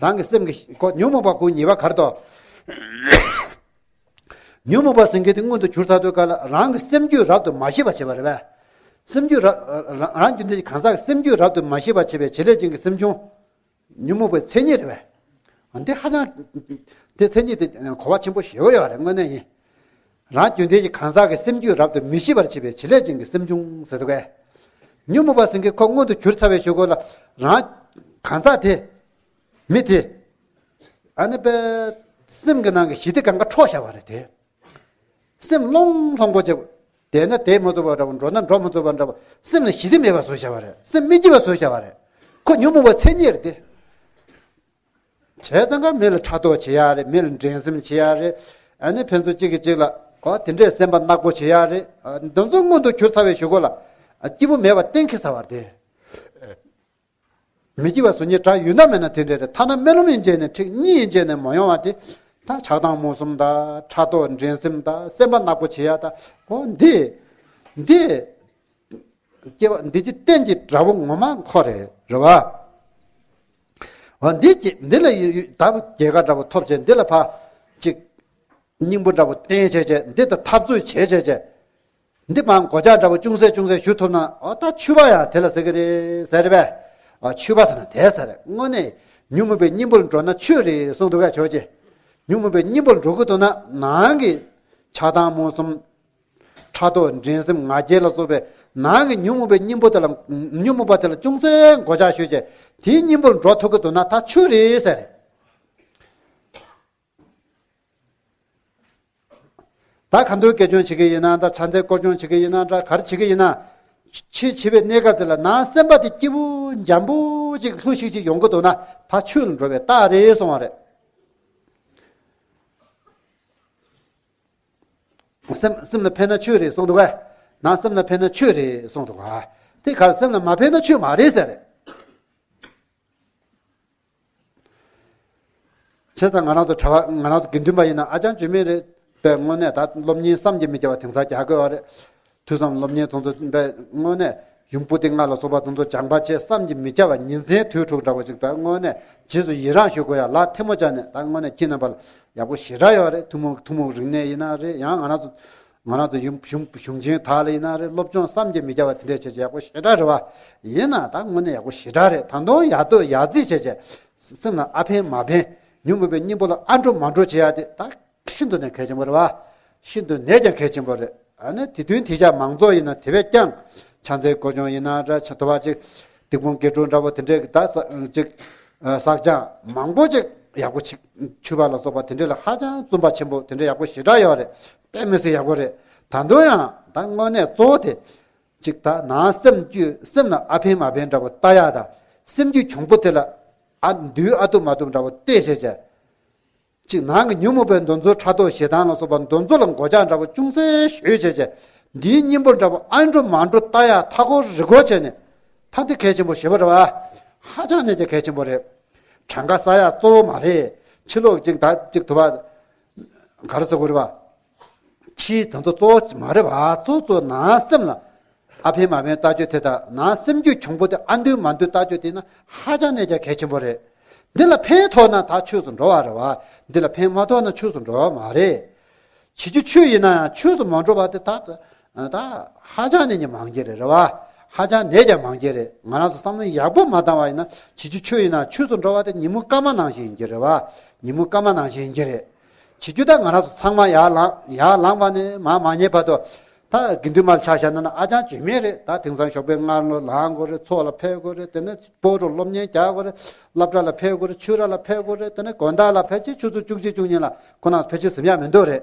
རང་གི་སེམས་ཀྱི་ཁོ་ཉོན་མོངས་པ་ཁོ་ཉེས་པ་ག་རེ་འདུག། ཉོན་མོངས་པ་ཟེར་མཁན་དེ་མངོན་དུ་གྱུར་ཚར་དུས་ག་ལ་རང་གི་སེམས་རྒྱུད་རབ་ཏུ་མ་ཞི་བར་བྱེད་པ་རེད་པས། སེམས་རྒྱུད་ར་རང་རང་རྒྱུ་འབྲས་ཀྱི་གང་ཟག་གི་སེམས་རྒྱུད་རབ་ཏུ་མ་ཞི་བར་བྱེད་པའི་བྱེད་ལས་ཅན་གྱི་སེམས་བྱུང་། ཉོན་མོངས་པའི་མཚན་ཉིད་རེད་པས། འདི་ཧ་ཅང་། འདི་མཚན་ཉིད་དེ་གོ་བ་ཆེན་པོ་ཞེ་པོ་ཡོད་རེད། དངོས་གནས་ཡིན། རང་རྒྱུ་འབྲས་ཀྱི་གང་ཟག་གི་སེམས་རྒྱུད་རབ་ཏུ་མི་ཞི་བར་བྱེད་པའི་བྱེད་ལས་ཅན་གྱི་སེམས་བྱུང་ཟེར་འདུག་གས། ཉོན་མོངས་པ་ཟེར་མཁན་ཁོ་མངོན་དུ་གྱུར་ཚར་བའི་གཞུག་གུ་ལ་རང་གང་ཟག་དེ། མི་དེ། ཨ་ནི་པའི་སེམས་ཀྱི་ནང་གི་ཞི་བདེ་གང་ག་འཕྲོག་བཞག་པ་རེད་དེ། སེམས་ལྷོང་ལྷོང་པོ་བྱེད། བསྡད་ན་བསྡད་མི་ཚུགས་པ་འདྲ་པོ། འགྲོ་ན་འགྲོ་མི་ཚུགས་པ་འདྲ་པོ། སེམས་ལ་ཞི་བདེ་མེད་པ་བཟོས་བཞག་པ་རེད། སེམས་མི་སྐྱིད་པ་བཟོས་བཞག་པ་རེད། ཁོ་ཉོན་མོངས་པ་མཚན་ཉིད་རེད་དེ། བྱས་ཙང་ཀ་མི་ལ་ཕྲག་དོག་བྱེད་ཡག་རེད། མི་ལ་འགྲན་སེམས་བྱེད་ཡག་རེད། ཨ་ནི་ཕན་ཚུན་གཅིག་གིས་གཅིག་ལ་གོ་དེ་འདྲས་སེམས་པ་ནག་པོ་བྱེད་ཡག་རེད། ཨ་འདི་ཚོ་མངོན་དུ་གྱུར་ཚར་བའི་གཞུག་གུ་ལ་ཨ་སྐྱིད་པོ་མེད་པ་གཏན་འཁེལ་ཚར་བ་རེད་དེ། མི་སྐྱིད་པ་བཟོ་མཁན་དགྲ་ཡོད་ན་མེད་ན་དེ་འདྲས་རེད། ཐ་ན་སྨོན་ལམ་ཡིན་བྱས་ནས་འགྲིག། གཉིས་ཡིན་བྱས་ནས་མ་ཡོང་བ་དེ། ད་ཆགས་སྡང་རྨོངས་གསུམ་དང་། ཕྲག་དོག་འགྲན་སེམས་དང་། སེམས་པ་ནག་པོ་བྱེད་ཡག་དང་། འོ་འདི། འདི། སྐྱེ་བ་འདི་ཅི་གཏན་གྱི་དགྲ་བོ་ངོ་མ་ཁོ་རེད། རེད་བ། འོ་འདི་ཅི་འདི་ལ་ཡུ་ཡུ་ད་རྒྱལ་ཁ་འདྲ་པོ་ཐོབ་བྱས། འདི་ལ་ཕ་ཅིག་སྙིང་པོ་འདྲ་པོ་བསྟན་བྱས་བྱས། འདི་ལྟར་འཐབ་རྩོད་བྱས་བྱས་བྱས། འདི་མང་གོ་ཆ་འདྲ་པོ་ཅུང་ཟད་ཅུང་ཟད་ཞུ་ཐུབ་ན་ཨོ་ད་ཆོས་པ་ཡང་དེ་ལ་ཟེར་གི་རེད་ཟེར་རེད་པས། ཨ་ཆོས་པ་ཟེར་ན་དེ་ཟེར་རེད། དངོས་གནས་ཉོན་མོངས་པའི་གཉེན་པོར་འགྲོ་ན་ཆོས་རེད་གསུངས་འདུག་ག་ཆོས་ཅེས། ཉོན་མོངས་པའི་གཉེན་པོར་འགྲོ་གི་འདུག་ན་ནང་གི་ཆགས་སྡང་རྨོངས་གསུམ། ཕྲག་དོག་འགྲན་སེམས་ང་རྒྱལ་ལ་སོགས་པའི་ནང་གི་ཉོན་མོངས་པའི་གཉེན་པོ་དེ་ལ་ཉོན་མོངས་པ་དེ་ལ་ཅུང་ཟད་གོ་ཆ་ཞུས་བྱས་དེའི་གཉེན་པོར་འགྲོ་ཐུབ་ཀྱི་འདུག་ན་ད་ཆོས་རེད་ཟེར། ད་ཁ་འདོན་དགེ་སྦྱོང་བྱེད་ཀྱི་ཡིན་ན་ད་ཕྱག་འཚལ་སྐོར་སྦྱོང་བྱེད་ཀྱི་ཡིན་ན་འདྲ་ག་རེ་བྱེད་ཀྱི་ཡིན་ན། ཆོས་བྱེད་པའི་གནས་སྐབས་དེ་ལ་ནང་སེམས་པ་དེ་སྐྱིད་པོ་འཇམ་པོ་ཅིག་ལྷུ་ཤིག་ཅིག་ཡོང་གི་འདུག་ན་ད་ཆོས་ལ་འགྲོ་བའི་རྟགས་རེད་གསུང་བ་རེད། སེམས་སེམས་ལ་ཕན་ན་ཆོས་རེད་གསུངས་འདུག་གས། ནང་སེམས་ལ་ཕན་ན་ཆོས་རེད་གསུངས་འདུག་ག་དེ་ག་སེམས་ལ་མ་ཕན་ན་ཆོས་མ་རེད་ཟེར་རེད། བྱས་ཙང་ང་རང་ཚོ་གྲྭ་པ་ང་རང་ཚོ་དགེ་འདུན་པ་ཡིན་ན་ཨ་ཅང་བཅོས་མིན་རེད། པས་དངོས་གནས་ད་སློབ་གཉེར་བསམ་གྱིས་མི་ཁྱབ་པ་དེང་སང་རྒྱག་དགོས་པ་རེད། ཐོས་བསམ་སློབ་གཉེར་དེ་ཚོ་པས་དངོས་གནས་ཡུམ་བུ་སྟེ་ལྔ་ལ་སོགས་པ་དེ་ཚོ་སྦྱངས་པ་བྱས་བསམ་གྱིས་མི་ཁྱབ་པ་ཉིན་མཚན་དུས་དྲུག་འདྲ་བོ་ཅིག་ད་དངོས་གནས་རྗེས་སུ་ཡི་རང་ཞུ་དགོས་ཡ་ལ་ཐལ་མོ་སྦྱར་ནས་ད་དངོས་གནས་ཁྱེད་རྣམ་པ་ལ་ཡག་པོ་ཞེ་དྲག་ཡོད་རེད། ཐུན་མོང་ཐུན་མོང་རིག་གནས་ཡིན་ན་རེད། ཡང་ང་རང་ཚོ་ང་རང་ཚོ་ཡུམ་གཞུང་གཞུང་ཆེན་དག་ལ་ཡིན་ན་རེད། སློབ་སྦྱོང་བསམ་གྱིས་མི་ཁྱབ་པ་དེ་འདྲས་བྱས་བྱས་ཡག་པོ་ཞེ་དྲག་རེད་བ། ཡིན་ན་ད་དངོས་གནས་ཡག་པོ་ཞེ་དྲག་རེད། ད་དུང་ཡག་ཏུ་ཡག་རྩིས་བྱས་བྱས་སེམས་ལ་ཨ་ཕན་མ་ཕན་ཉོན་མོངས་པའི་གཉེན་པོ་ལ་ཨ་འགྲོ་མ་འགྲོ་བྱེད་ཡ་དེ་ད་ཤིན་ཏུ་ནས་གལ་ཆེན་པོ་རེད་བ། ཤིན་ཏུ་ནས་ཀྱང་གལ་ཆེན་པོ་རེད། ཨ་ནི་དེ་དོན་དེ་ཆ་མང་ཚོགས་ཡིན་ན་དེ་བས་ཀྱང་ཕྱག་འཚལ་སྐོར་སྦྱོང་ཡིན་ན་འདྲ་ཆ་དོ་བ་ཅིག་སྡིག་སྤོང་དགེ་སྒྲུབ་འདྲ་པོ་དེ་འདྲས་ད་ཅིག་བསགས་སྦྱང་མང་པོ་ཅིག་ཡག་པོ་ཅིག་ཆོས་པ་ལ་སོགས་པ་དེ་འདྲས་ལ་ཧ་ཅང་བརྩོན་པ་ཆེན་པོ་དེ་འདྲས་ཡག་པོ་ཞེ་དྲག་ཡོད་རེད། དཔེ་མི་སྲིད་ཡག་པོ་རེད། ད་དུང་ཡང་ད་དངོས་གནས་གཙོ་བོ་དེ་ཅིག་ད་ནང་སེམས་རྒྱུད་སེམས་ལ་ཨ་ཕན་མ་ཕན་འདྲ་པོ་ལྟ་ཡག་དང་སེམས་རྒྱུད་གྱོང་པོ་དེ་ལ་ཨ་འདུལ་ཨ་ཐུབ་མ་ཐུབ་འདྲ་པོ་བལྟས་བྱས་བྱས། གཅིག་ནང་གི་ཉོན་མོངས་པའི་འདུ་འཛི་ཕྲག་དོག་ཞེ་སྡང་ལ་སོགས་པ་འདུ་འཛི་ལ་གོ་ཆ་འདྲ་པོ་ཅུང་ཟད་ཞུས་བྱས་བྱས། འདིའི་གཉེན་པོ་འདྲ་པོ་ཨ་འགྲོ་མ་འགྲོ་ལྟ་ཡག་མཐའ་འཁོར་རི་སྐོར་བྱས་ནས། ད་འདི་གལ་ཆེན་པོ་ཞེ་པོ་རེད་བ། ཧ་ཅང་ནས་ཀྱང་གལ་ཆེན་པོ་རེད། གྲངས་ཀ་ས་ཡག་གཙོ་བོ་མ་རེད། ཕྱི་ལོགས་གཅིག་ད་གཅིག་དུ་བ། ག་རེ་ཟེར་དགོས་རེད་བ། ཕྱིའི་དོན་དུ་གཙོ་བོ་མ་རེད་བ། གཙོ་གཙོ་ནང་སེམས་ལ་ཨ་ཕན་མ་ཕན་ལྟ་རྒྱུ་དེ་དང་ནང་སེམས་རྒྱུད་གྱོང་པོ་དེ་ཨ་འདུལ་མ་འདུལ་ལྟ་རྒྱུ་དེ་ན་ཧ་ཅང་ནས་ཀྱང་གལ་ཆེན་པོ་རེད། འདི་ལ་ཕན་ཐོགས་ན་ད་ཆོས་སུ་འགྲོ་བ་རེད་བ། འདི་ལ་ཕན་མ་ཐོགས་ན་ཆོས་སུ་འགྲོ་བ་མ་རེད། བྱེད་རྒྱུ་ཆོས་ཡིན་ན་ཡང་ཆོས་སུ་མ་འགྲོ་བ་དེ་ད་ད་ཧ་ཅང་ནས་ཀྱང་མང་རྒྱུ་རེད་རེད་བ། ཧ་ཅང་ནས་ཀྱང་མང་རྒྱུ་རེད། ང་རང་ཚོ་བསམ་བློ་ཡག་པོ་མ་བཏང་བ་ཡིན་ན་བྱེད་རྒྱུ་ཆོས་ཡིན་ན་ཆོས་སུ་འགྲོ་བ་དེ་ཉིན་མོ་སྐར་མ་ནང་བཞིན་ཡིན་རྒྱུ་རེད་བ། ཉིན་མོ་སྐར་མ་ནང་བཞིན་ཡིན་རྒྱུ་རེད། བྱེད་རྒྱུ་ད་ང་རང་ཚོ་ཚང་མ་ཡར་ལངས་ཡར་ལངས་པ་ནས་མར་མ་ཉལ་བར་དུ། ད་དགེ་འདུན་མར་ཆ་བཞག་ན་ན་ཨ་ཅང་བཅོས་མིན་རེད། ད་དེང་སང་ཞོགས་པའི་སྔ་ལོ་ལངས་དགོས་རེད། ཚོགས་ལ་ཕེབས་དགོས་རེད། དེ་ནས་སྤོ་རུ་སློབ་གཉེར་རྒྱག་དགོས་རེད། སློབ་གྲྭ་ལ་ཕེབས་དགོས་རེད། ཆོས་ར་ལ་ཕེབས་དགོས་རེད། དེ་ནས་དགོན་བདག་ལ་ཕལ་ཆེར་ཆུ་ཚོད་བཅུ་གཅིག་བཅུ་གཉིས་ལ་ཁོ་ན་ཕལ་ཆེར་ཟིན་ཡ་མི་འདུག་རེད།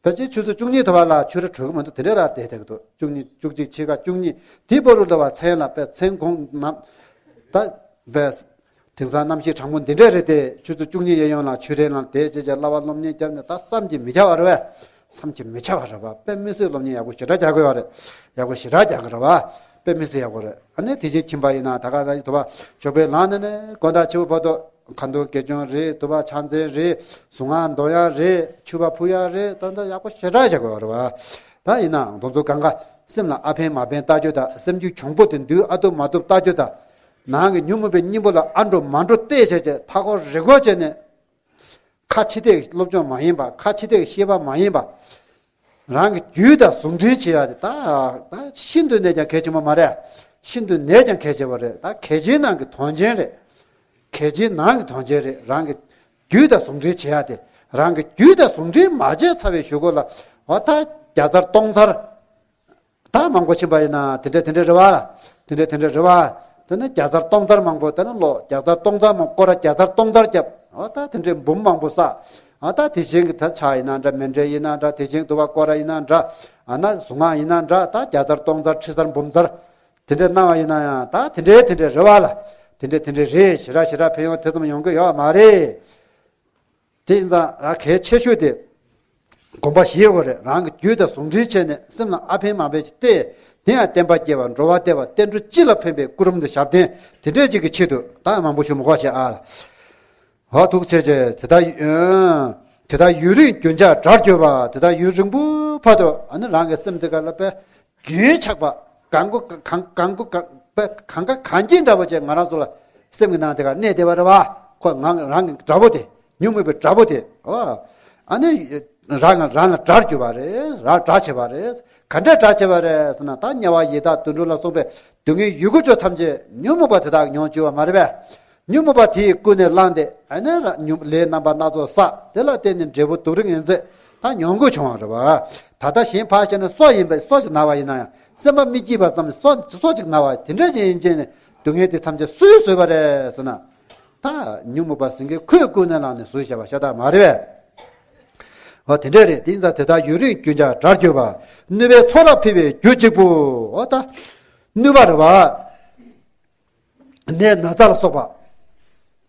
ཕལ་ཆེར་ཆུ་ཚོད་བཅུ་གཉིས་ཐོ་བ་ལ་ཆོས་ར་གྲོལ་གི་མི་འདུག་དེ་འདྲ་ལ་བསྡད་བསྡད་ཀྱི་འདུག་བཅུ་གཉིས་བཅུ་གཅིག་ཕྱེད་ཀ་བཅུ་གཉིས་དེའི་སྤོ་རུ་ལ་བ་མཚན་ལ་པས་མཚན་གོང་ནམ་ད་བས། དེང་སང་གནམ་གཤིས་གྲང་མོ་འདི་འདྲས་རེད་དེ་ཆུ་ཚོད་བཅུ་གཉིས་གཡས་གཡོན་ལ་ཆུ་རེན་ལ་བསྡད་བྱས་བྱས་བསླབ་པ་སློབ་གཉེར་བརྒྱབ་ནས་ད་བསམ་གྱིས་མི་ཁྱབ་པ་རེད་བས། བསམ་གྱིས་མི་ཁྱབ་པ་རེད་བ། དཔེ་མི་སྲིད་སློབ་གཉེར་ཡག་པོ་ཞེ་དྲག་རྒྱག་གི་ཡོད་རེད། ཡག་པོ་ཞེ་དྲག་རྒྱག་གི་རེད་བ། དཔེ་མི་སྲིད་ཡག་པོ་རེད། ཨ་ནི་དེ་རྗེས་ཕྱིན་པ་ཡིན་ན་ད་ག་ད་དུ་བ་ཞོགས་པའི་ལངས་ནས་ནས་དགོང་དག་ཕྱི་པོ་བར་དུ་ཁ་འདོན་དགེ་སྦྱོང་རེད། དུ་བ་ཕྱག་འཚལ་རེད། གཟུངས་སྔགས་འདོན་ཡ་རེད། མཆོད་པ་ཕུལ་ཡ་རེད། ད་ད་ཡག་པོ་ཞེ་དྲག་བྱེད་དགོས་རེད་བ། ད་ཡིན་ནའང་དེ་ཚོ་གང་ག་སེམས་ལ་ཨ་ཕན་མ་ཕན་ལྟ་རྒྱུ་དང་སེམས་རྒྱུད་གྱོང་པོ་དེ་འདུལ་ཨ་ཐུབ་མ་ཐུབ་ལྟ་རྒྱུ་དང་། ནང་གི་ཉོན་མོངས་པའི་གཉེན་པོ་ལ་ཨ་འགྲོ་མ་འགྲོ་བལྟས་བྱས་བྱས་མཐའ་འཁོར་རི་སྐོར་བྱས་ནས། ཁ་ཕྱི་ཐེག་སློབ་སྦྱོང་མ་ཡིན་པ། ཁ་ཕྱི་ཐེག་ཤེས་པ་མ་ཡིན་པ། རང་གི་རྒྱུད་དང་ཟུང་འབྲེལ་བྱེད་ཡ་དེ་ད་ད་ཤིན་ཏུ་ནས་ཀྱང་གལ་ཆེན་པོ་མ་རེད། ཤིན་ཏུ་ནས་ཀྱང་གལ་ཆེ་བ་རེད། ད་གལ་ཆེའི་ནང་གི་དོན་ཆེན་རེད། གལ་ཆེའི་ནང་གི་དོན་ཆེན་རེད། རང་གི་རྒྱུད་དང་ཟུང་འབྲེལ་བྱེད་ཡ་དེ། རང་གི་རྒྱུད་དང་ཟུང་འབྲེལ་མ་བྱས་ཚར་བའི་གཞུག་གུ་ལ་འོ་ད་བརྒྱ་ཚར་སྟོང་ཚར། ད་མང་པོ་ཕྱིན་པ་ཡིན་ན་དེ་འདྲ་དེ་འདྲ་རེད་བ། དེ་འདྲ་དེ་འདྲ་རེད་བ། དེ་ནས་བརྒྱ་ཚར་སྟོང་ཚར་མང་པོ། དེ་ནས་ལོ་བརྒྱ་ཚར་སྟོང་ཚར་མང་པོ། སྐོར་ར་བརྒྱ་ཚར་སྟོང་ཚར་བརྒྱབ། ཨ་ད་དེ་འདྲའི་འབུམ་མང་པོ་བསགས། ཨ་ད་དེ་བཞིན་གྱི་ད་ཕྱག་ཡིན་ན་འདྲ། མཎྜལ་ཡིན་ན་འདྲ། དེ་བཞིན་དུ་བ་སྐོར་ར་ཡིན་ན་འདྲ། ཨ་ན་གཟུངས་སྔགས་ཡིན་ན་འདྲ། ད་བརྒྱ་ཚར་སྟོང་ཚར་ཁྲི་ཚར་འབུམ་ཚར་དེ་འདྲ་གནང་བ་ཡིན་ན་ཡང་ད་དེ་འདྲའི་དེ་འདྲའི་རེད་བ་ལ། དེ་འདྲའི་དེ་འདྲའི་རེད། ཞེ་དྲག་ཞེ་དྲག་ཕན་ཡོན་དེ་ཙམ་ཡོང་གི་ཡོད་མ་རེད། དེ་ཡིན་ཙང་ཨ་གལ་ཆེ་ཤོས་དེ། དགོངས་པ་བཞེས་དགོས་རེད། རང་གི་རྒྱུད་དང་ཟུང་འབྲེལ་བྱས་ནས་སེམས་ལ་ཨ་ཕན་མ་ཕན་ཅིག་བལྟས། དེ་ཡང་བསྟན་པ་སྐྱེ་བ་འགྲོ་བ་བདེ་བ་བསྟན་འགྲོ་སྤྱི་ལ་ཕན་པའི་སྐུ་རིམ་དུ་ཞབས་བརྟན་དེ་འདྲས་ཅིག་གི་ཆེད་དུ་ད་མང་པོ་ཞུ་མི་དགོས་བྱས་ཨ། ཧོ་ཐུགས་ཆེ་ཆེ་དེ་ལྟར་ཡོད། དེ་ལྟར་ཡུན་རིང་རྒྱུན་ཆགས་དགྲར་གྱུར་པ། དེ་ལྟར་ཡུན་རིང་པོའི་བར་དུ་ཨ་ནི་རང་གི་སེམས་དེ་ག་ལ་པས་རྒྱུན་ཆགས་པ། གང་གོ་གང་གང་གོ་གང་པས་གང་ག་གང་གིན་འདྲ་པོ་ཅིག་ང་རང་ཚོ་ལ་སེམས་ཀྱི་ནང་དེ་ག་གནས་བསྡད་པ་རེད་བ། ཁོ་ང་རང་གི་དགྲ་བོ་དེ། ཉོན་མོངས་པའི་དགྲ་བོ་དེ། ཨོ། ཨ་ནི་རང་ལ་རང་ལ་དགྲར་གྱུར་པ་རེད། རང་དགྲ་བྱས་པ་རེད། ག་འདྲ་དགྲ་བྱས་པ་རེད་ཟེར་ན། ད་དམྱལ་བ་ཡི་དྭགས་དུད་འགྲོ་ལ་སོགས་པའི་སྡུག་བསྔལ་ཡུལ་ཀུན་ཆོས་ཐམས་ཅད་ཉོན་མོངས་པ་དེ་དག་མྱོང་བཅུག་པ་མ་རེད་པས། ཉོན་མོངས་པ་དེས་ཀུན་ནས་བསླངས་ཏེ། ཨ་ནི་ར་ཉོན་ལས་རྣམ་པ་སྣ་ཚོགས་བསགས། དེ་ལ་བརྟེན་ནས་འབྲས་བུ་སྡུག་རུས་ངན་ཚད་ད་མྱོང་དགོས་བྱུང་བ་རེད་པ། ད་ལྟ་གཞན་ཕར་བཞག་ན་སྲོག་ཡིན་པས། སྲོག་ཅིག་ན་བ་ཡིན་ན་ཡང་། སེམས་པ་མི་སྐྱིད་པ་ཙམ། སྲོག་སྲོག་ཅིག་ན་བ་དེ་འདྲ་ཅིག་ཡིན་ཅེས་ནས་སྡུག་བསྔལ་དེ་ཐམས་ཅད་སུས་བཟོས་པ་རེད་ཟེར་ན། ད་ཉོན་མོངས་པ་ཟེར་མཁན་ཁོས་ཀུན་ནས་བསླངས་ནས་བཟོས་བཞག་པ་ཤ་སྟག་མ་རེད་པས། འོ་དེ་འདྲ་རེད། དེ་ཡིན་ཙང་དེ་དག་ཡུན་རིང་རྒྱུན་ཆགས་དགྲར་གྱུར་པ། གནོད་པའི་ཚོགས་རབ་འཕེལ་བའི་རྒྱུ་གཅིག་པུ། འོ་ད་གནོད་པ་རེད་པ། ནད་ན་ཚ་ལ་སོགས་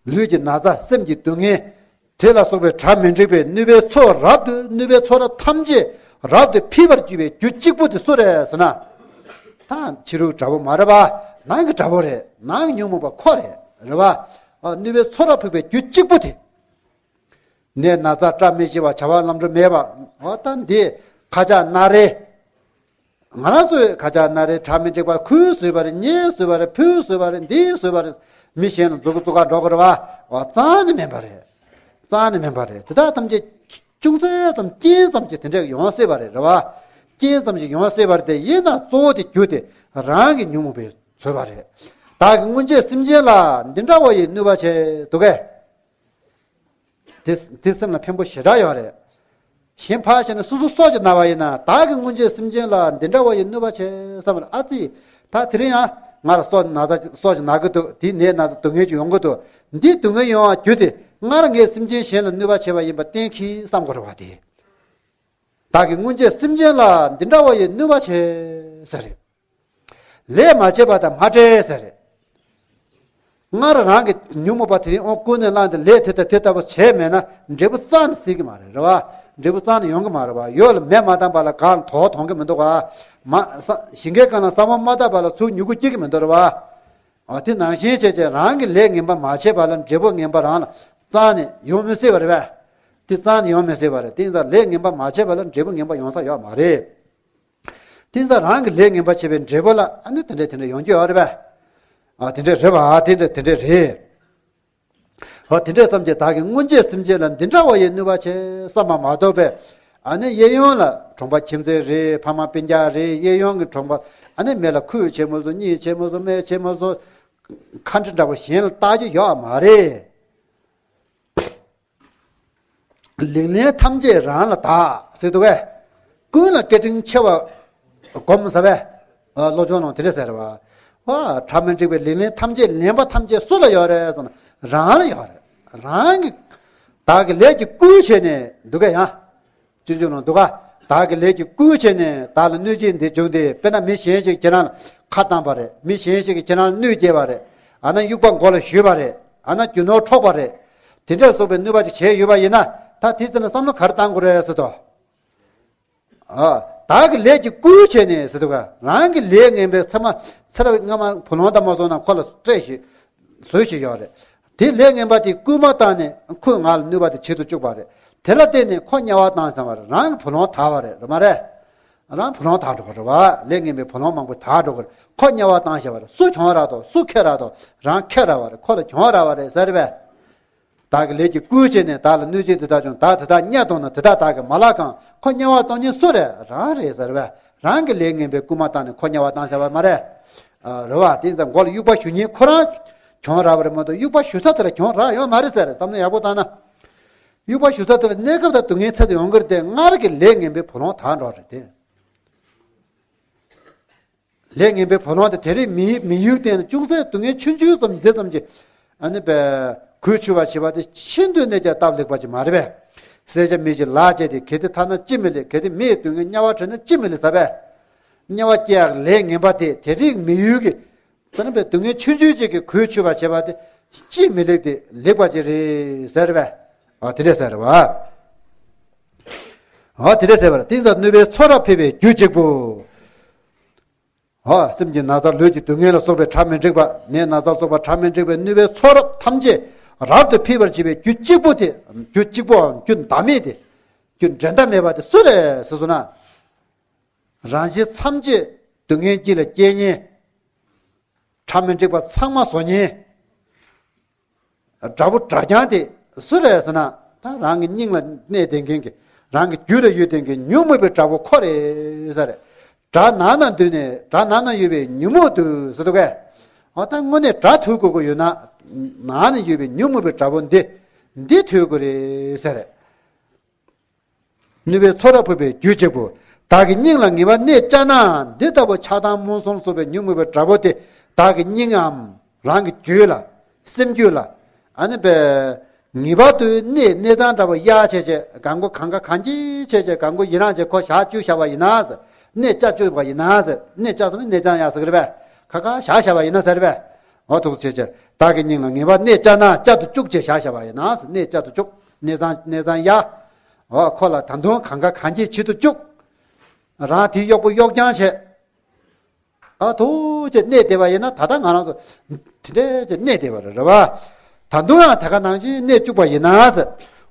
པ། ལུས་ཀྱི་ན་ཚ། སེམས་ཀྱི་སྡུག་བསྔལ། དེ་ལ་སོགས་པའི་གྲ་མི་འགྲིག་པའི་གནོད་པའི་ཚོགས་རབ་ཏུ། གནོད་པའི་ཚོགས་རབ་ཐམས་ཅད་རབ་ཏུ་འཕེལ་བར་གྱུར་པའི་རྒྱུ་གཅིག་པུ་དེ་སུ་རེད་ཟེར་ན། ད་ཕྱི་རོལ་དགྲ་བོ་མ་རེད་པ། ནང་གི་དགྲ་བོ་རེད། ནང་གི་ཉོན་མོངས་པ་ཁོ་རེད། རེད་པ། ཨ། གནོད་པའི་ཚོགས་རབ་འཕེལ་བའི་རྒྱུ་གཅིག་པུ་དེ། ནད་ན་ཚ། བཀྲ་མི་ཤིས་པ། བྱ་བ་ལམ་འགྲོ་མེད་པ། འོ་ད་འདི་ཁ་ཆག་སྣ་རལ། ང་རང་ཚོའི་ཁ་ཆག་སྣ་རལ། གྲ་མི་འགྲིག་པ། ཁོས་བཟོས་པ་རེད། ངས་བཟོས་པ་རེད། བུས་བཟོས་པ་རེད། འདིས་བཟོས་པ་རེད། མི་གཞན་ལ་མཛུབ་གུ་བཙུགས་ག་འགྲོ་གི་རེད་པ། འོ་རྩ་ནས་མིན་པ་རེད། རྩ་ནས་མིན་པ་རེད། དེ་དག་ཐམས་ཅད་ཅུང་ཟད་ཙམ་རྐྱེན་ཙམ་ཅིག་དེ་འདྲ་ཡོང་སྲིད་པ་རེད། རེད་པ། རྐྱེན་ཙམ་ཅིག་ཡོང་སྲིད་པ་རེད་དེ། ཡིན་ན་གཙོ་བོ་དེ་རྒྱུ་དེ་རང་གི་ཉོན་མོངས་པས་བཟོས་པ་རེད། བདག་གིས་སྔོན་ཆད་སེམས་ཅན་ལ་འདི་འདྲ་བ་ཡི་གནོད་པ་བྱས་འདུག་གས། དེ་དེ་སེམས་ལ་ཕན་པོ་ཞེ་དྲག་ཡོད་རེད། གཞན་ཕར་བཞག་ན་སོ་སོ་སྲོག་ཅིག་ན་བ་ཡིན་ན། བདག་གིས་སྔོན་ཆད་སེམས་ཅན་ལ་འདི་འདྲ་བ་ཡི་གནོད་པ་བྱས་བསམ་པར། ཨ་ཙི། ད་དེ་རིང་ཡང་ང་ལ་སྲོག་ན་ཚ། སྲོག་ཅིག་ན་གི་འདུག། དེའི་ནད་ན་ཚ་སྡུག་བསྔལ་ཅིག་ཡོང་གི་འདུག། འདིའི་སྡུག་བསྔལ་ཡོང་བ་རྒྱུ་དེ་སྔར་ངས་སེམས་ཅན་གཞན་ལ་གནོད་པ་བྱས་པ་ཡིན་པ་གཏན་འཁེལ་བསམ་དགོས་རེད་པ། དེ། བདག་གིས་སྔོན་ཆད་སེམས་ཅན་ལ་འདི་འདྲ་བ་ཡི་གནོད་པ་བྱས་ཟེར་རེད། ལས་མ་བྱས་པ་དང་མ་བྲལ་ཟེར་རེད། སྔར་རང་གི་ཉོན་མོངས་པ་དེ་རིང་འོང་ཀུན་ནས་བསླངས་ཏེ་ལས་དེ་དང་དེ་ལྟ་བུ་བྱས་མེད་ན་འབྲས་བུ་རྩ་ནས་སྲིད་ཀྱི་མ་རེད། རེད་པ། འབྲས་བུ་རྩ་ནས་ཡོང་གི་མ་རེད་པ། ཡོས་ལ་མེ་མ་བཏང་བ་ལ་གངས་ལ་དོག་མཐོང་གི་མི་འདུག་ག། མ་ས་ཞིང་ཁའི་སྒང་ལ་ས་བོན་མ་བཏབ་པ་ལ་ཚུར་མྱུ་གུ་སྐྱེ་གི་མི་འདུག། རེད་པ། འོ་དེ་ནང་བཞིན་བྱས་བྱས་རང་གིས་ལས་ངན་པ་མ་བྱས་པ་ལ་འབྲས་བུ་ངན་པ་རང་ལ་རྩ་ནས་ཡོང་མི་སྲིད་པ་རེད་པ། དེ་རྩ་ནས་ཡོང་མི་སྲིད་པ་རེད། དེ་ཡིན་ཙང་ལས་ངན་པ་མ་བྱས་པ་ལ་འབྲས་བུ་ངན་པ་ཡོང་ས་ཡོད་མ་རེད། དེ་ཡིན་ཙང་རང་གིས་ལས་ངན་པ་བྱས་པའི་འབྲས་བུ་ལ་ཨ་ནི་དེ་འདྲས་དེ་འདྲས་ཡོང་རྒྱུ་ཡོད་རེད་པས། ཨ་དེ་འདྲས་རེད་པ། དེ་འདྲས་དེ་འདྲས་རེད། ཨ་དེ་འདྲས་བསམ་གྱི། བདག་གིས་སྔོན་ཆད་སེམས་ཅན་ལ་འདི་འདྲ་བ་ཡི་གནོད་པ་བྱས་བསམ་པ་མ་གཏོགས་པས། ཨ་ནི་གཡས་གཡོན་ལ་གྲོང་པ་ཁྱིམ་མཚེས་རེད། ཕ་མ་སྤུན་ཀྱག་རེད། གཡས་གཡོན་གྱི་གྲོང་པ། ཨ་ནི་མི་ལ་ཁུ་བྱས་མ་བཟོ། གཉིད་བྱས་མ་བཟོ། སྨན་བྱས་མ་བཟོ། ཁ་འདྲི་འདྲ་པོ་གཞན་ལ་བལྟ་རྒྱུ་ཡོད་མ་རེད། ལིང་ལིང་ཐམས་ཅད་རང་ལ་བདག་ཟེར་འདུག་གས། ཀུན་ལ་སྐད་འཕྲིན་ཆེ་བ་སྒོམ་ཟེར་བས། ཨ། བློ་སྦྱོང་ནང་དེ་འདྲ་ཟེར་བ། ཨ། གྲ་མི་འགྲིག་པའི་ལིང་ལིང་ཐམས་ཅད། ལེན་པ་ཐམས་ཅད་སུ་ལ་ཡོད་རེད་ཟེར་ན། རང་ལ་ཡོད་རེད། རང་གིས་བདག་གི་ལས་ཀྱིས་བསྐུལ་བྱས་ནས་འདུག་གས་ཡང་། སྤྱོད་འཇུག་ནང་འདུག་ག། བདག་གི་ལས་ཀྱིས་བསྐུལ་བྱས་ནས་བདག་ལ་གནོད་བྱེད་འདི་བྱུང་སྟེ། དཔེར་ན་མི་གཞན་ཞིག་ཁྱེད་རང་ལ་ཁ་བཏང་བ་རེད། མི་གཞན་ཞིག་གིས་ཁྱེད་རང་ལ་གནོད་སྐྱེལ་བ་རེད། ཨ་ན་དབྱུག་པ་མགོ་ལ་གཞུས་པ་རེད། ཨ་ན་རྒྱུ་ནོར་འཕྲོག་པ་རེད། དེ་འདྲ་སོགས་པའི་གནོད་པ་ཅིག་བྱས་ཡོད་པ་ཡིན་ན། ད་དེ་ཚེ་ན་བསམ་བློ་ག་རེ་བཏང་དགོས་རེད་ཟེར་དོ། ཨ། བདག་གི་ལས་ཀྱིས་བསྐུལ་བྱས་ནས་ཟེར་འདུག་ག། རང་གི་ལས་ངན་པའི་ཚེར་མ་ཚེར་བའི་རྔ་མ་བུ་ལོང་དང་མ་སོང་ན་ཁོ་ལ་སྤྲད་ཞིག་བཟོས་ཞིག་ཡོད་རེད། དེ་ལས་ངན་པ་དེ་སྐུལ་མ་བཏང་ནས་ཁོས་ང་ལ་གནོད་པ་དེ་བྱེད་དུ་བཅུག་པ་རེད། དེ་ལ་བརྟེན་ནས་ཁོ་དམྱལ་བ་བཏང་ཚར་བ་རེད། རང་གི་བུ་ལོང་དག་པ་རེད། རེད་མ་རེད། རང་བུ་ལོང་དག་འགྲོ་གི་རེད་བ། ལས་ངན་པའི་བུ་ལོང་མང་པོ་དག་འགྲོ་གི་རེད། ཁོ་དམྱལ་བ་བཏང་བཞག་པ་རེད། སུ་གྱོང་རག་དོ། སུ་ཁེ་རག་དོ། རང་ཁེ་རག་པ་རེད། ཁོ་ལ་གྱོང་རག་པ་རེད་ཟེར་བས། བདག་གི་ལས་ཀྱིས་བསྐུལ་བྱས་ནས་བདག་ལ་གནོད་བྱེད་འདི་དག་བྱུང་། བདག་དེ་དག་དམྱལ་བཏང་ན་དེ་དག་བདག་གིས་མ་བརླག་གམ། ཁོ་དམྱལ་བར་གཏོང་མཁན་སུ་རེད། རང་རེད་ཟེར་བས། རང་གི་ལས་ངན་པའི་སྐུལ་མ་བཏང་ནས་ཁོ་དམྱལ་བར་བཏང་ཚར་བ་མ་རེད། ཨ། རེད་བ། དེ་ཙང་མགོ་ལ་དབྱུག་པ་གཞུ་མཁན་ཁོ་རང་གྱོང་རག་པ་རེད་མ་གཏོགས། དབྱུག་པ་གཞུ་ས་དེ་ལ་གྱོང་རག་ཡོད་མ་རེད་ཟེར། བསམ་བློ་ཡག་པོ་བཏང་ན། དབྱུག་པ་གཞུ་ས་དེ་ལ་གནས་སྐབས་དང་སྡུག་བསྔལ་ཚད་དུ་ཡོང་གི་རེད་དེ། སྔར་གྱི་ལས་ངན་པའི་བུ་ལོང་དག་འགྲོ་རེད་དེ། ལས་ངན་པའི་བུ་ལོང་དེ་དེ་རིང་མི་མི་ཡུལ་སྟེང་ལ་ཅུང་ཟད་སྡུག་བསྔལ་ཆུང་ཆུང་ཙམ་འདི་ཙམ་གྱིས། ཨ་ནི་པའི་གོས་ཆུ་བ་བྱེད་པ་དེ་ཤིན་ཏུ་ནས་ཀྱང་སྟབས་ལེགས་པ་ཅིག་མ་རེད་པས། བསད་བྱ་མི་ཞིག་ལག་བཅད་དེ། གལ་ཏེ་ཐར་ན་ཅི་མི་ལེགས། གལ་ཏེ་མི་ཡི་སྡུག་བསྔལ་དམྱལ་བར་བྲལ་ན་ཅི་མི་ལེགས་ཟེར་བས། དམྱལ་བ་སྐྱེ་ཡག་ལས་ངན་པ་དེ་དེ་རིང་མི་ཡུལ་གྱི། ད་ནི་པའི་སྡུག་བསྔལ་ཆུང་ཆུང་ཅིག་གིས་གོས་ཆུ་བ་བྱེད་པ་དེ་ཅི་མི་ལེགས་དེ་ལེགས་པ་ཅིག་རེད་ཟེར་བས། ཨ། དེ་འདྲས་ཟེར་བ། ཨ། དེ་འདྲས་ཟེར་བ་རེད། དེ་ཡིན་ཙང་གནོད་པའི་ཚོགས་རབ་འཕེལ་བའི་རྒྱུ་གཅིག་པུ། ཨ། སེམས་ཀྱི་ན་ཚ། ལུས་ཀྱི་སྡུག་བསྔལ་ལ་སོགས་པའི་གྲ་མི་འགྲིག་པ། ནད་ན་ཚ་སོགས་པ་གྲ་མི་འགྲིག་པའི་གནོད་པའི་ཚོགས་རབ་ཐམས་ཅད་རབ་ཏུ་འཕེལ་བར་བྱེད་པའི་རྒྱུ་གཅིག་པུ་དེ། རྒྱུ་གཅིག་པུའམ་རྒྱུ་འདའ་མེད་དེ། རྒྱུ་འགྲན་ཟླ་མེད་པ་དེ་སུ་རེད་ཟེར་སོང་ན། རང་གཞན་ཐམས་ཅད་སྡུག་བསྔལ་གྱིས་ལ་སྐྱེལ་མཁན། གྲ་མི་འགྲིག་པ་ཚང་མ་བཟོ་མཁན། དགྲ་བོ་དགྲ་རྐྱང་དེ་སུ་རེད་ཟེར་ན། ད་རང་གི་སྙིང་ལ་གནས་བསྡད་མཁན་གྱི། རང་གི་རྒྱུད་ལ་ཡོད་བསྡད་མཁན་ཉོན་མོངས་པའི་དགྲ་བོ་ཁོ་རེད་ཟེར། དགྲ་ནང་ན་འདུས་ནས། དགྲ་ནང་ན་ཡོད་པའི་ཉོན་མོངས་འདུས་ཟེར་འདུག་གས། འོ་ད་དངོས་གནས་དགྲ་ཐུལ་དགོས་ཀྱི་ཡོད་ན། ནང་ན་ཡོད་པའི་ཉོན་མོངས་པའི་དགྲ་བོ་འདི། འདི་ཐུལ་དགོས་རེད་ཟེར། ནུས་པའི་ཚོགས་རབ་ཕུལ་བའི་རྒྱུད་གཅིག་པུ། བདག་གི་སྙིང་ལ་ངེས་པར་གནས་བཅའ་ན། འདི་ལྟ་བུ་ཆགས་སྡང་རྨོངས་གསུམ་སོགས་པའི་ཉོན་མོངས་པའི་དགྲ་བོ་དེ་བདག་གི་སྙིང་ངམ། རང་གི་རྒྱུད་ལ། སེམས་རྒྱུད་ལ། ཨ་ནི་པའི་ངེས་པར་དུ་གནས། གནས་སྟངས་འདྲ་པོ་གཡར་བྱས་བྱས། གང་གོ་གང་ག་གང་གྱིས་བྱས་བྱས། གང་གོ་ཡི་རང་བྱས། ཁོ་བཞག་བཅུག་བཞག་པ་ཡིན་ན་ཟེར། གནས་བཅའ་བཅུག་པ་ཡིན་ན་ཟེར། གནས་བཅའ་སོང་ན་གནས་བཅའ་ཡག་ཟེར་གི་རེད་པས། ཁ་ཁ་བཞག་བཞག་པ་ཡིན་ན་ཟེར་རེད་པས། འོ་ཐུགས་བྱས་བྱས། བདག་གི་སྙིང་ལ་ངེས་པར་གནས་བཅའ་ན། བཅའ་དུ་བཅུག་བྱས་བཞག་བཞག་པ་ཡིན་ན་ཟེར། གནས་བཅའ་དུ་བཅུག་གནས་སྟངས། གནས་སྟངས་གཡར། འོ་ཁོ་ལ་ད་དུང་གང་ག་གང་གྱིས་བྱེད་དུ་བཅུག་རང་དེའི་གཡོག་པོ་གཡོག་རྐྱང་བྱས། ཨ་ཐུགས་རྗེ་གནས་བསྡད་པ་ཡིན་ན། ད་ལྟ་ང་རང་ཚོ་དེ་འདྲའི་ཅིག་གནས་བསྡད་པ་རེད། རེད་བ། ད་དུང་ཡང་དེ་ག་ནང་བཞིན་གནས་བཅུག་པ་ཡིན་ན་ཟེར།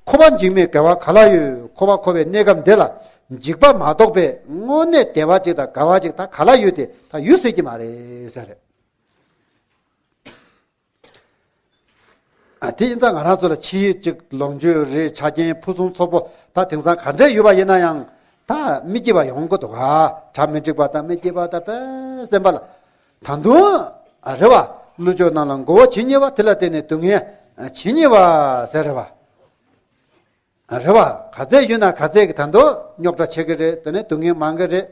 འཁོར་བ་འཇིགས་མེད་དགའ་བ་ག་ལ་ཡོད། འཁོར་བ་འཁོར་བའི་གནས་སྐབས་འདི་ལ་འཇིགས་པ་མ་གཏོགས་པའི་དངོས་གནས་བདེ་བ་ཅིག་དང་དགའ་བ་ཅིག་ད་ག་ལ་ཡོད་དེ། ད་ཡོད་སྲིད་ཀྱི་མ་རེད་ཟེར། ཨ་དེ་ཡིན་ཙང་ང་རང་ཚོ་ལ་ཕྱི་ཡུལ་གཅིག་ལོངས་སྤྱོད་རེད། ཆ་རྐྱེན་ཕུན་སུམ་ཚོགས་པོ་ད་དེང་སང་ག་འདྲས་ཡོད་པ་ཡིན་ན་ཡང་། ད་མི་སྐྱིད་པ་ཡོང་གི་འདུག་ག། གྲ་མི་འགྲིག་པ་དང་མི་སྐྱིད་པ་དང་། དཔེ་སེམས་པ་ལ་ད་དུང་། ཨ་རེད་བ། ལུས་ལྕོགས་རྣམས་ལ་མགོ་བོ་ཇི་སྙེད་པ། དེ་ལ་བརྟེན་ནས་སྡུག་བསྔལ་ཇི་སྙེད་པ་ཟེར་རེད་བ། རེད་བ། ག་ཚད་ཡོད་ན་ག་ཚད་ཀྱི་ད་དུང་རྙོག་དྲ་ཆེ་གི་རེད། དེ་ནས་སྡུག་བསྔལ་མང་གི་རེད།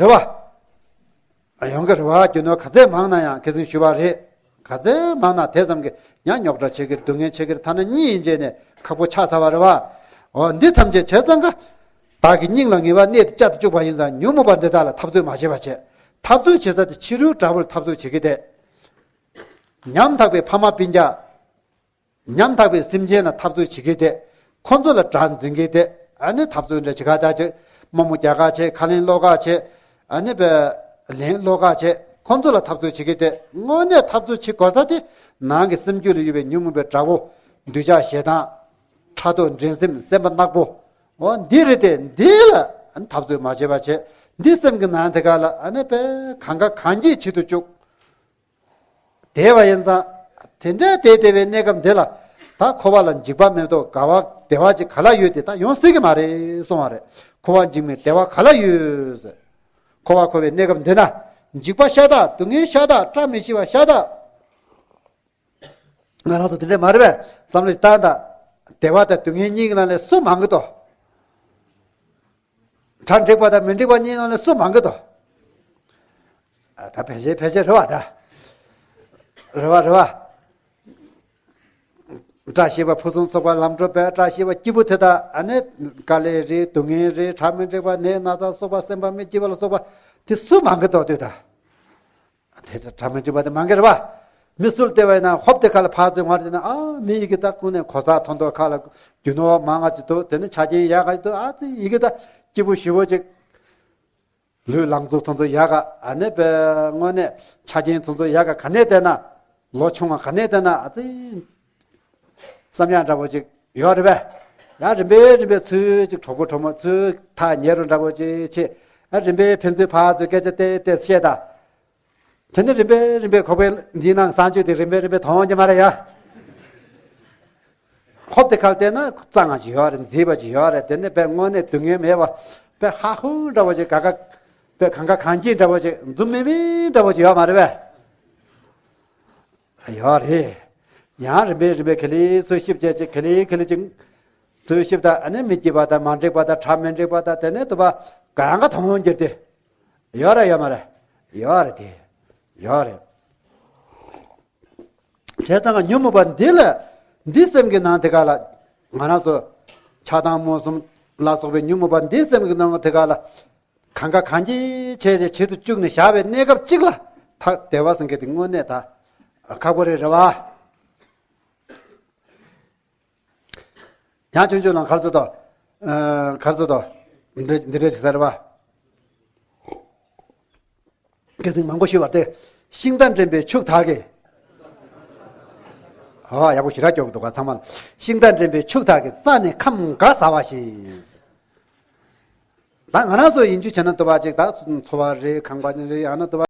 རེད་བ། ཡོང་གི་རེད་བ། རྒྱུ་ནོར་ག་ཚད་མང་ན་ཡང་། ཁ་སང་ཞུས་པ་རེད། ག་ཚད་མང་ན་དེ་ཙམ་གྱི་ཡང་རྙོག་དྲ་ཆེ་གི་རེད། སྡུག་བསྔལ་ཆེ་གི་རེད། ཐ་ན་གཉིད་ཡིན་བྱས་ནས་ཁག་པོ་ཆགས་ཚར་བ་རེད་བ། འོ་འདི་ཐམས་ཅད་བྱས་ཙང་ཀ། བདག་གི་སྙིང་ལ་ངེས་པར་གནས་ཏེ་བཅའ་དུ་བཅུག་པ་ཡིན་ཙང་། ཉོན་མོངས་པ་འདི་དག་ལ་འཐབ་རྩོད་མ་བྱེད་པ་བྱས། འཐབ་རྩོད་བྱེད་ས་དེ་ཕྱི་རོལ་དགྲ་བོར་འཐབ་རྩོད་བྱེད་ཀྱི་དེ། ཉམ་ཐག་པའི་ཕ་མ་སྤུན་ཀྱག་ཉམ་ཐག་པའི་སེམས་ཅན་ལ་འཐབ་རྩོད་བྱེད་ཀྱི་དེ། ཁོ་ཚོ་ལ་དགྲར་འཛིན་གྱི་དེ། ཨ་ནི་འཐབ་རྩོད་འདྲ་བྱེད་ག་ད་ཅིག་རྨོ་མོ་རྒྱག་ག་བྱེད། ཁ་ལན་སློག་ག་བྱེད། ཨ་ནི་བས་ལན་སློག་ག་བྱེད། ཁོ་ཚོ་ལ་འཐབ་རྩོད་བྱེད་ཀྱི་དེ། དངོས་གནས་འཐབ་རྩོད་བྱེད་དགོས་ས་དེ། ནང་གི་སེམས་རྒྱུད་ལ་ཡོད་པའི་ཉོན་མོངས་པའི་དགྲ་བོ། འདོད་ཆགས་ཞེ་སྡང་། ཕྲག་དོག་འགྲན་སེམས། སེམས་པ་ནག་པོ། འོ་འདི་རེད་དེ། འདི་ལ་འཐབ་རྩོད་མ་བྱེད་པ་བྱེད། འདི་སེམས་ཀྱི་ནང་དེ་ག་ལ་ཨ་ནི་བས་གང་ག་གང་གྱིས་བྱེད་དུ་བཅུག་བསྡད་པ་ཡིན་ཙང་། དེ་འདྲའི་བསྡད་བསྡད་པའི་གནས་སྐབས་འདི་ལ། ད་འཁོར་བ་ལ་འཇིགས་པ་མེད་དོ། དགའ་བ་བདེ་བ་ཅིག་ག་ལ་ཡོད་དེ། ད་ཡོང་སྲིད་ཀྱི་མ་རེད་གསུང་བ་རེད། འཁོར་བ་འཇིགས་མེད་བདེ་བ་ག་ལ་ཡོད་ཟེར། འཁོར་བ་འཁོར་བའི་གནས་སྐབས་འདི་ན། འཇིགས་པ་ཤ་སྟག་སྡུག་བསྔལ་ཤ་སྟག་བཀྲ་མི་ཤིས་པ་ཤ་སྟག་ང་རང་ཚོ་དེ་འདྲས་མ་རེད་པས། བསམ་བློ་ཞིག་བཏང་དང་། བདེ་བ་དང་སྡུག་བསྔལ་གཉིས་ཀྱི་ནང་ནས་སུ་མང་གི་འདུག་གྲ་འགྲིག་པ་དང་མི་འགྲིག་པ་གཉིས་ནང་ནས་སུ་མང་གི་འདུག་ཨ། ད་ཕལ་ཆེར་ཕལ་ཆེར་རེད་བ། ད་རེད་བ། རེད་བ། བཀྲ་ཤིས་པ་ཕུན་སུམ་ཚོགས་པ་ལམ་འགྲོ་པའི་བཀྲ་ཤིས་པ་སྐྱིད་པོ་དེ་དག་ཨ་ནི་དཀའ་ལས་རེད། སྡུག་བསྔལ་རེད། གྲ་མི་འགྲིག་པ། ནད་ན་ཚ་སོགས་པ། སེམས་པ་མི་སྐྱིད་པ་ལ་སོགས་པ་དེ་སུ་མང་གི་འདུག་ལྟོས་དང་། དེ་ལྟར་གྲ་མི་འགྲིག་པ་དེ་མང་གི་རེད་བ། མི་སུ་ལ་བལྟས་པ་ཡིན་ན། ཧོབ་དེ་ཁ་ལ་ཕར་ཚུར་ངར་བལྟས་ན། ཨ་མི་ཡི་གེ་ད་ཀུན་ནས་གོ་ས་མཐོ་མཐོ་ཁ་ལ་རྒྱུ་ནོར་མང་ང་ཅིག་འདུག་དེ་ནི་ཆ་རྐྱེན་ཡག་ག་ཅིག་འདུག་ཨ་ཙི་ཡི་གེ་ད་སྐྱིད་པོ་ཞེ་པོ་ཅིག་ལུས་ལང་ཚོ་ཚོ་ཚོ་ཡག་ག་ཨ་ནི་པའི་དངོས་གནས་ཆ་རྐྱེན་ཚོ་ཚོ་ཡག་ག་ག་ནས་བལྟས་ན། ལོ་ཆུང་བ་ག་ནས་བལྟས་ན། ཨ་ཙི་བསམ་ཡག་འདྲ་པོ་ཅིག་ཡོད་རེད་པས། ཡང་རིམ་པས་རིམ་པས་ཚུར་ཅིག་གྲོགས་པོ་གྲོགས་མོ་ཚུར་ཐག་ཉེ་རུ་འདྲ་པོ་ཅིག་བྱེད། ཨ་རིམ་པས་ཕན་ཚུན་ཕར་ཚུར་སྐད་ཆ་ཏེ་ཏེ་བཤད་ད། དེ་ནས་རིམ་པས་རིམ་པས་ཁོག་པའི་འདིའི་ནང་གསང་སྤྱོད་དེ་རིམ་པས་རིམ་པས་མཐོང་གི་མ་རེད་ཡ། ཧོབ་དེ་ཁ་ལ་བལྟས་ན་གཙང་ང་ཅིག་ཡོད་རེད། མཛེས་པ་ཅིག་ཡོད་རེད། དེ་ནས་དཔེ་དངོས་གནས་སྡུག་བསྔལ་མེད་པ། དཔེ་ཧ་ཧུ་འདྲ་པོ་ཅིག་ག་ག་དཔེ་གང་ག་གང་སྐྱིད་འདྲ་པོ་ཅིག་འཛུམ་མིག་མིག་འདྲ་པོ་ཅིག་ཡོད་མ་རེད་པས། ཡོད་རེད། ཡང་རིམ་པས་རིམ་པས་ག་ལེ་ཚུར་ཞིབ་བྱས་ཅིག་ག་ལེ་ག་ལེ་ཅིག་ཚུར་ཞིབ་ད། ཨ་ནི་མི་སྐྱིད་པ་དང་མ་འགྲིག་པ་དང་གྲ་མི་འགྲིག་པ་དང་། དེ་ནས་དུ་བ་གང་ག་མཐོང་འགྱུར་ཏེ། ཡོད་རེད་ཡོད་མ་རེད། ཡོད་རེད་དེ། ཡོད་རེད། བྱས་ཙང་ཉོན་མོངས་པ་འདི་ལ། འདི་སེམས་ཀྱི་ནང་དེ་ག་ལ། ང་རང་ཚོ་ཆགས་སྡང་རྨོངས་གསུམ་ལ་སོགས་པའི་ཉོན་མོངས་པ་འདི་སེམས་ཀྱི་ནང་དེ་ག་ལ། གང་ག་གང་གྱིས་བྱས་ཏེ་བྱེད་དུ་བཅུག་ནས་བཞག་པའི་གནས་སྐབས་གཅིག་ལ། ད་བདེ་བ་ཟེར་མཁན་དེ་དངོས་གནས་ད་ཁག་པོ་རེད། རེད་བ། ཡང་ཆུང་ཆུང་ལ་ག་རེ་ཟེར་དོ། ཨ། ག་རེ་ཟེར་དོ། འདི་འདི་འདྲ་ཞིག་ཟེར་བ། སྐད་ཚིག་མང་པོ་ཞུས་པ་སྟེ། ཤིང་རྟ་འདྲེན་པའི་ཕྱུགས་དག་གིས། ཨ། ཡག་པོ་ཞེ་དྲག་སྐྱོར་གྱི་འདུག་ག་ཚང་མ་ལ། ཤིང་རྟ་འདྲེན་པའི་ཕྱུགས་དག་གིས། རྩྭ་ནི་ཁམ་ག་ཟ་བ་བཞིན། ད་ང་རང་ཚོ་ཡིན་རྒྱུ་བྱས་ན་ལྟོས་པ་ཅིག་ད་འཚོ་བ་རེད། ཁང་པ་ནི་རེད། ཡང་ན་ལྟོས་པ།